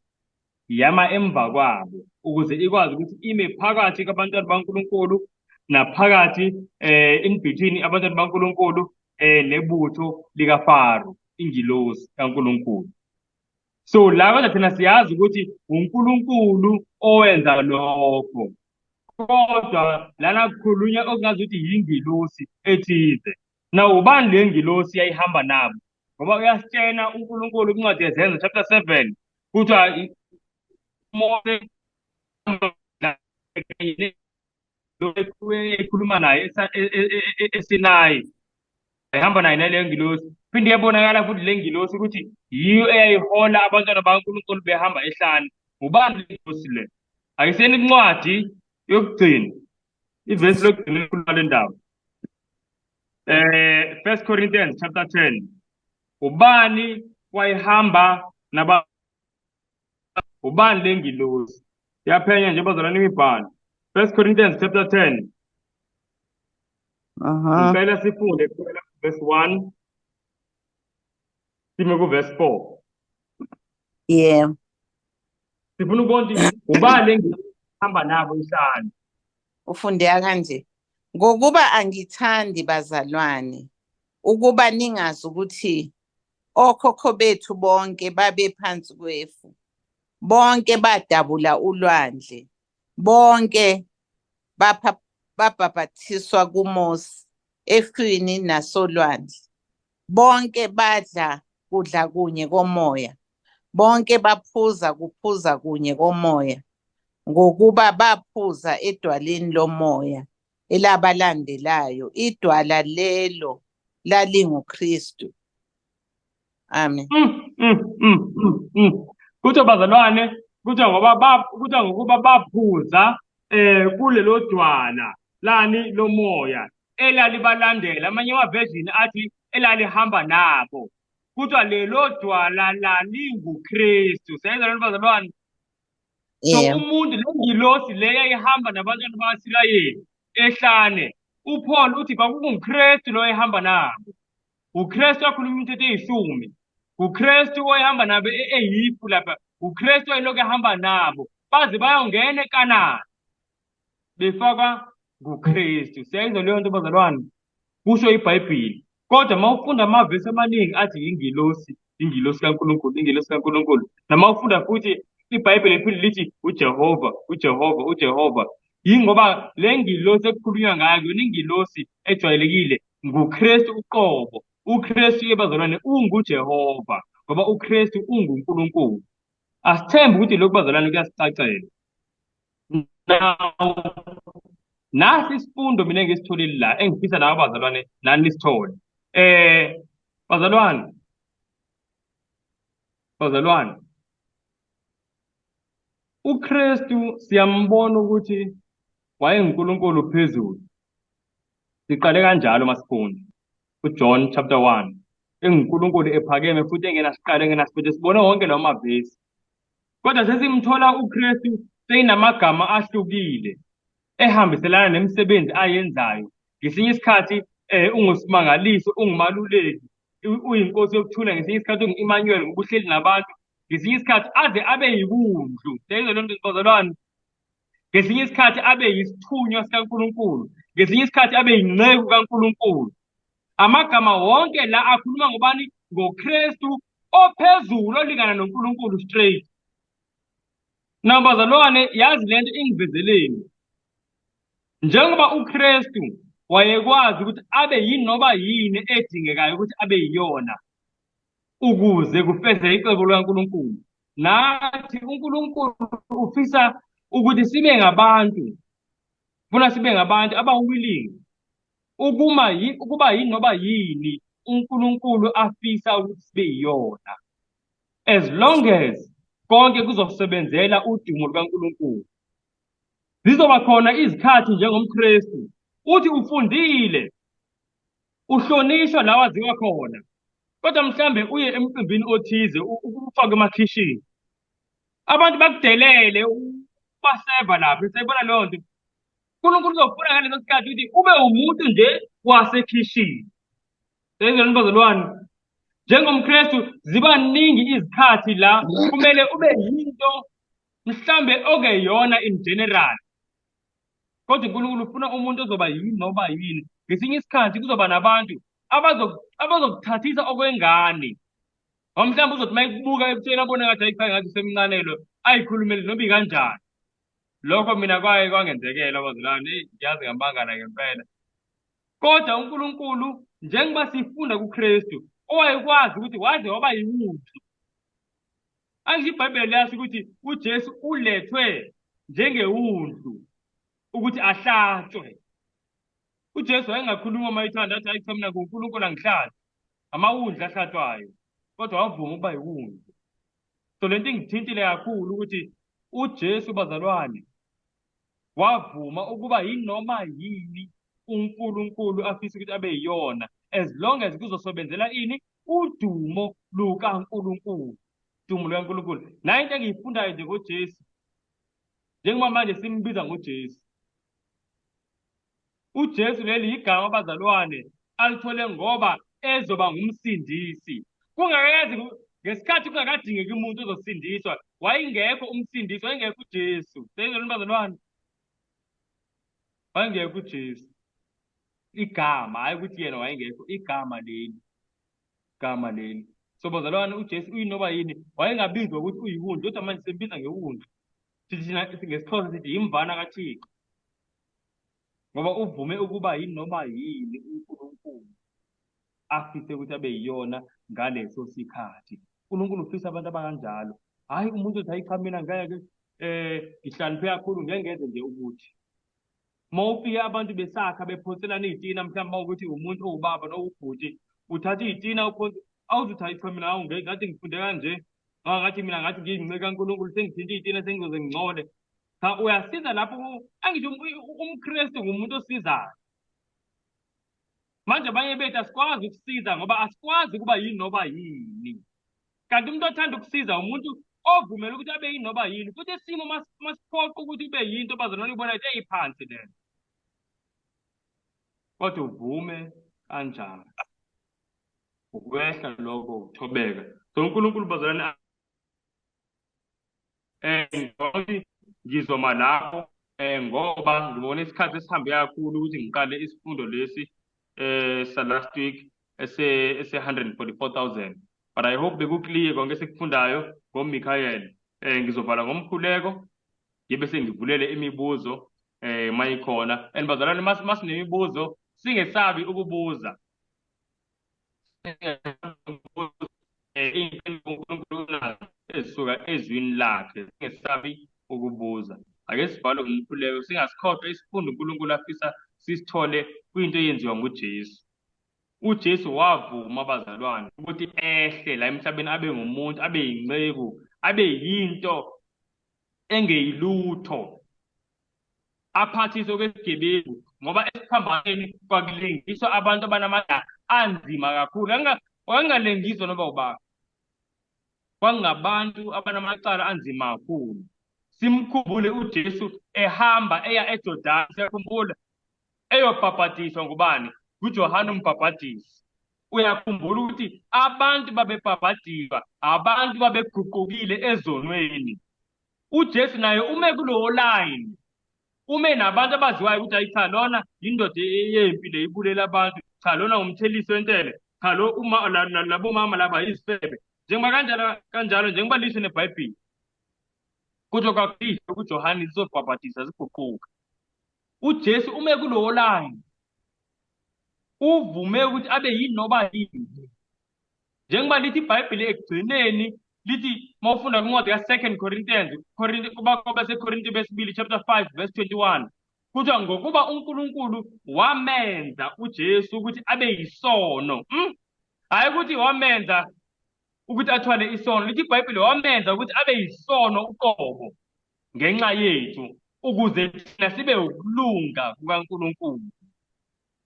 yama emva kwabo, ukuze ikwazi ukuthi ime phakathi kwabantwana bakaNkulunkulu naphakathi in between abantwana bakaNkulunkulu nebutho likaFaro, ingilosi kaNkulunkulu. So la kodwa thina siyazi ukuthi uNkulunkulu owenza lokho, kodwa lana kukhulunywa okungazi ukuthi yingilosi ethize. Na ubani le ngilosi yayihamba nabo? Ngoba uyasitshena uNkulunkulu kwincwadi yeZenzo chapter 7 kuthiwa uMose ekhuluma naye eSinayi, ehamba naye naleyo ngilosi. Phinde iyabonakala futhi le ngilosi ukuthi yiyo eyayihola abantwana bakaNkulunkulu behamba ehlane. Ubani le ngilosi le? Ayiseni incwadi yokugcina, ivesi lokugcina elikhuluma le ndaba. 1 Corinthians chapter 10. Ubani wayehamba naba, ubani le ngilosi? Yaphenya nje bazalwane imibhalo. 1 Corinthians chapter 10. Ngicela sifunde kuqala verse 1 sime ku verse 4. Yeah. Sifuna ukubona ukuthi ubani le ngilosi hamba nabo ihlane. Ufundeka kanje. Ngokuba angithandi bazalwane ukuba ningazi ukuthi okhokho bethu bonke babe phansi kwefu, bonke badabula ulwandle, bonke babhabhathiswa kuMose efwini nasolwandle, bonke badla kudla kunye komoya, bonke baphuza kuphuza kunye komoya, ngokuba baphuza edwaleni lomoya elabalandelayo, idwala lelo lalinguKristu. Amen. Kuthiwa bazalwane, kuthiwa ngoba ba, kuthiwa ngokuba baphuza kulelo dwala lani lomoya elalibalandela, amanye ama-version athi elalihamba nabo. Kuthiwa lelo dwala lalinguKristu. Siyayizwa lento bazalwane? So umuntu, le ngilosi le yayihamba nabantwana bakaSirayeli ehlane, uPaul uthi kwakunguKristu lo ehamba nabo. uKristu wakhuluma imithetho eyishumi. uKristu owayehamba nabo eyifu lapha. uKristu wayelokhu ehamba nabo baze bayongena eKanani befakwa nguKristu. Siyayizwa leyo nto bazalwane, kusho iBhayibheli. Kodwa uma ufunda amavesi amaningi athi ingilosi, ingilosi kaNkulunkulu, ingilosi kaNkulunkulu. Noma ufunda futhi iBhayibheli liphinde lithi uJehova, uJehova, uJehova. Yingoba le ngilosi ekukhulunywa ngayo kuyona ingilosi ejwayelekile nguKristu uqobo. UKristu bazalwane unguJehova ngoba uKristu unguNkulunkulu. Asithembe ukuthi lokhu bazalwane kuyasicacela. Now, nasi isifundo mina engisitholile la engifisa nawe bazalwane nani nisithole. Bazalwane, bazalwane, uKristu siyambona ukuthi wayenguNkulunkulu phezulu. Siqale kanjalo masifunda uJohn chapter 1, enguNkulunkulu ephakeme futhi engenasiqalo engenasiphetho. Sibone wonke lawo mavesi, kodwa sesimthola uKristu seyinamagama ahlukile ehambiselana nemisebenzi ayenzayo. Ngesinye isikhathi ungusimangaliso, ungumaluleki, uyinkosi yokuthula. Ngesinye isikhathi ungu-Emmanuel ngoba uhleli nabantu. Ngesinye isikhathi aze abe yiwundlu. Siyayizwa leyo nto bazalwane? Ngesinye isikhathi abe yisithunywa sikaNkulunkulu, ngesinye isikhathi abe yinceku kaNkulunkulu. Amagama wonke la akhuluma ngobani? NgoKristu ophezulu olingana noNkulunkulu straight. Now bazalwane, yazi lento ingivezeleni. Njengoba uKristu wayekwazi ukuthi abe yinoba yini edingekayo ukuthi abe yiyona ukuze kufeze icebo likaNkulunkulu, nathi uNkulunkulu ufisa ukuthi sibe ngabantu, funa sibe ngabantu abawilling ukuma ukuba yinoba yini uNkulunkulu afisa ukuthi sibe yiyona, as long as konke kuzosebenzela udumo lukaNkulunkulu. Zizoba khona izikhathi njengomKristu uthi ufundile, uhlonishwa la waziwa khona, kodwa mhlambe uye emcimbini othize ufake emakhishini, abantu bakudelele, ubaseva lapho. Siyayibona leyo nto. uNkulunkulu uzofuna ngaleso sikhathi ukuthi ube umuntu nje wasekhishini. Siyayizwa bazalwane? NjengomKristu ziba ningi izikhathi la kumele ube yinto mhlambe okeyona in general, kodwa uNkulunkulu ufuna umuntu ozoba yini noba yini. Ngesinye isikhathi kuzoba nabantu abazokuthathisa okwengane, ngoba mhlawumbe uzothi uma ekubuka ebusweni abone ngathi ayicha, ngathi usemncane lo, ayikhulumele noma ikanjani. Lokho mina kwaye kwangenzekela bazalwane, eyi ngiyazi ngamangala ngempela. Kodwa uNkulunkulu, njengoba sifunda kuKristu owayekwazi ukuthi waze waba yiwundlu, angisho iBhayibheli liyasho ukuthi uJesu ulethwe njengewundlu ukuthi ahlatshwe. uJesu wayengakhuluma uma ethanda athi hayi cha mina nguNkulunkulu angihlabi, amawundlu ahlatshwayo, kodwa wavuma ukuba yiwundlu. So lento ingithintile kakhulu ukuthi uJesu bazalwane wavuma ukuba yinoma yini uNkulunkulu afisa ukuthi abe yiyona, as long as kuzosebenzela ini? Udumo lukaNkulunkulu, udumo lukaNkulunkulu. Nayo into engiyifundayo nje ngoJesu, njengoba manje simbiza ngoJesu, uJesu leli igama abazalwane alithole ngoba ezoba ngumsindisi. Kungakayazi ngesikhathi kungakadingeki umuntu ozosindiswa, wayengekho umsindisi, wayengekho uJesu. Seyizona bazalwane, wayengekho uJesu. Igama, hayi ukuthi yena wayengekho, igama leli, igama leli. So bazalwane, uJesu uyinoba yini, wayengabizwa ukuthi uyiwundlu, kodwa manje simbiza ngewundlu. Sithi thina ngesiXhosa sithi yimvana kaThixo, ngoba uvume ukuba yinoma yini uNkulunkulu afise ukuthi abe yiyona ngaleso sikhathi. uNkulunkulu ufisa abantu abakanjalo, hhayi umuntu othi hayi cha mina ngeke ngihlakaniphe kakhulu ngeke ngenze nje ukuthi. Uma ufike abantu besakha bephoselana iy'tina, mhlawumbe uma ukuthi umuntu owubaba nowubhuti uthatha iy'tina uphonse, awuzuthi hayi cha mina awu ngeke ngathi ngifunde kanje, ngathi mina ngathi ngiyinceku kaNkulunkulu sengithinta iy'tina sengizoze ngingcole. Cha, uyasiza lapho. Angisho umKristu ngumuntu osizayo. Manje abanye bethu asikwazi ukusiza ngoba asikwazi ukuba yinoba yini. Kanti umuntu othanda ukusiza umuntu ovumela ukuthi abe yinoba yini, futhi isimo masiphoqa ukuthi ube yinto bazalwane ubona ukuthi eyiphansi lento, kodwa uvume kanjani ukwehla lokho ukuthobeka. So uNkulunkulu bazalwane Ngicabanga ngizoma lapho ngoba ngibona isikhathi esihambe kakhulu ukuthi ngiqale isifundo lesi sa last week ese 144,000, but I hope bekuclear konke esikufundayo ngoMichael. Ngizovala ngomkhuleko, ngibe sengivulele imibuzo mayikhona. And bazalwane, masinemibuzo singesabi ukubuza. uNkulunkulu ezisuka ezwini lakhe, singesabi ukubuza. Ake sivale ngomkhuleko, singasikhohlwa isifundo uNkulunkulu afisa sisithole kwinto eyenziwa nguJesu. UJesu wavuma, bazalwane, ukuthi ehle la emhlabeni, abe ngumuntu, abe yinceku, abe yinto engeyilutho, aphathiswe kwesigebengu, ngoba esiphambanweni kwakulengiswa abantu abanamandla anzima kakhulu. Kwakungalengiswa noma ubani, kwakungabantu abanamacala anzima kakhulu. Simkhumbule uJesu ehamba eya eJordani, siyakhumbula eyobhabhadiswa ngubani? NguJohane umbhabhadisi. Uyakhumbula ukuthi abantu babebhabhadiswa, abantu babeguqukile ezonweni. UJesu naye ume kulowo line, ume nabantu abaziwayo ukuthi ayi cha, lona yindoda yempi le, ibulela abantu, cha lona umthelisi wentele, cha lo uma labo mama laba yizifebe, njengoba kanjalo kanjalo, njengoba lisho neBhayibheli kuthiwa kwakulisho kuJohane lizobhabhadisa ziguquka. UJesu ume kulowo line, uvume ukuthi abe yini noba yini, njengoba lithi iBhayibheli ekugcineni, lithi mawufunda kwincwadi ka-2 Corinthians, kwabaseKorinte besibili chapter 5 verse 21, kuthiwa ngokuba uNkulunkulu wamenza uJesu ukuthi abe yisono. Hhayi ukuthi wamenza ukuthi athwale isono, lithi iBhayibheli wamenza ukuthi abe yisono uqobo ngenxa yethu, ukuze thina sibe ukulunga kukaNkulunkulu,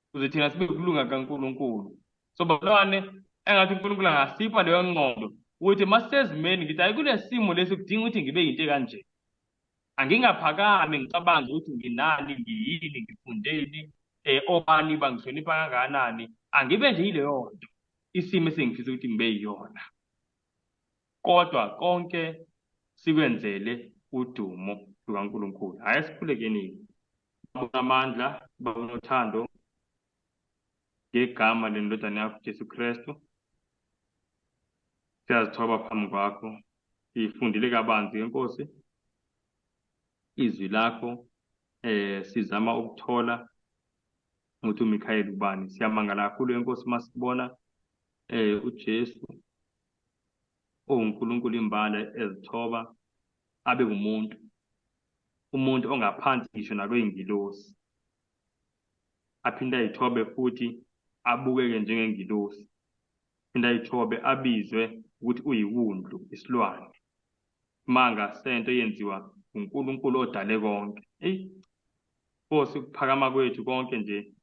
ukuze thina sibe ukulunga kukaNkulunkulu. So bazalwane, engathi uNkulunkulu angasipha leyo ngqondo ukuthi masisezimeni ngithi hayi, kule simo lesi kudinga ukuthi ngibe yinto ekanje, angingaphakami ngicabange ukuthi nginani, ngiyini, ngifundeni, obani bangihlonipha kangakanani, angibe nje yileyo nto isimo esengifisa ukuthi ngibe yiyona, kodwa konke sikwenzele udumo lukaNkulunkulu. Hhayi, sikhulekeni. Amandla, Baba nothando, ngegama lendodana yakho Jesu Kristu, siyazithoba phambi kwakho. Sifundile kabanzi ngeNkosi izwi lakho, sizama ukuthola ukuthi uMikhayeli ubani. Siyamangala kakhulu enkosi masibona uJesu owuNkulunkulu imbala ezithoba abe ngumuntu, umuntu ongaphansi ngisho nakweyingilosi, aphinde ayithobe futhi abukeke njengengilosi, aphinde ayithobe abizwe ukuthi uyiwundlu, isilwane, manga sento eyenziwa uNkulunkulu odale konke. Eyi Nkosi, ukuphakama kwethu konke nje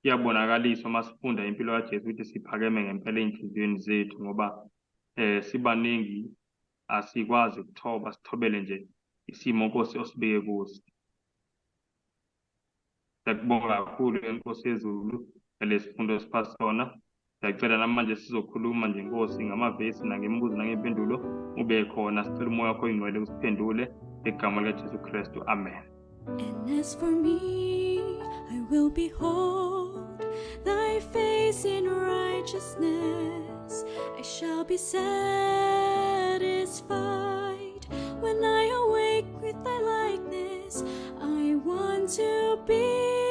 kuyabonakaliswa uma sifunda impilo kaJesu ukuthi siphakeme ngempela ey'nhliziyweni zethu, ngoba sibaningi asikwazi ukuthoba, sithobele nje isimo Nkosi osibeke kuso. Siyakubonga kakhulu eNkosi yezulu ngalesifundo esipha sona. Siyacela namanje sizokhuluma nje Nkosi ngamavesi nangemibuzo nangempendulo, ube khona, sicela umoya wakho oyingcwele usiphendule ngegama likaJesu Kristu, amen. And as for me, I will behold thy face in righteousness. I shall be satisfied when I awake with thy likeness. I want to be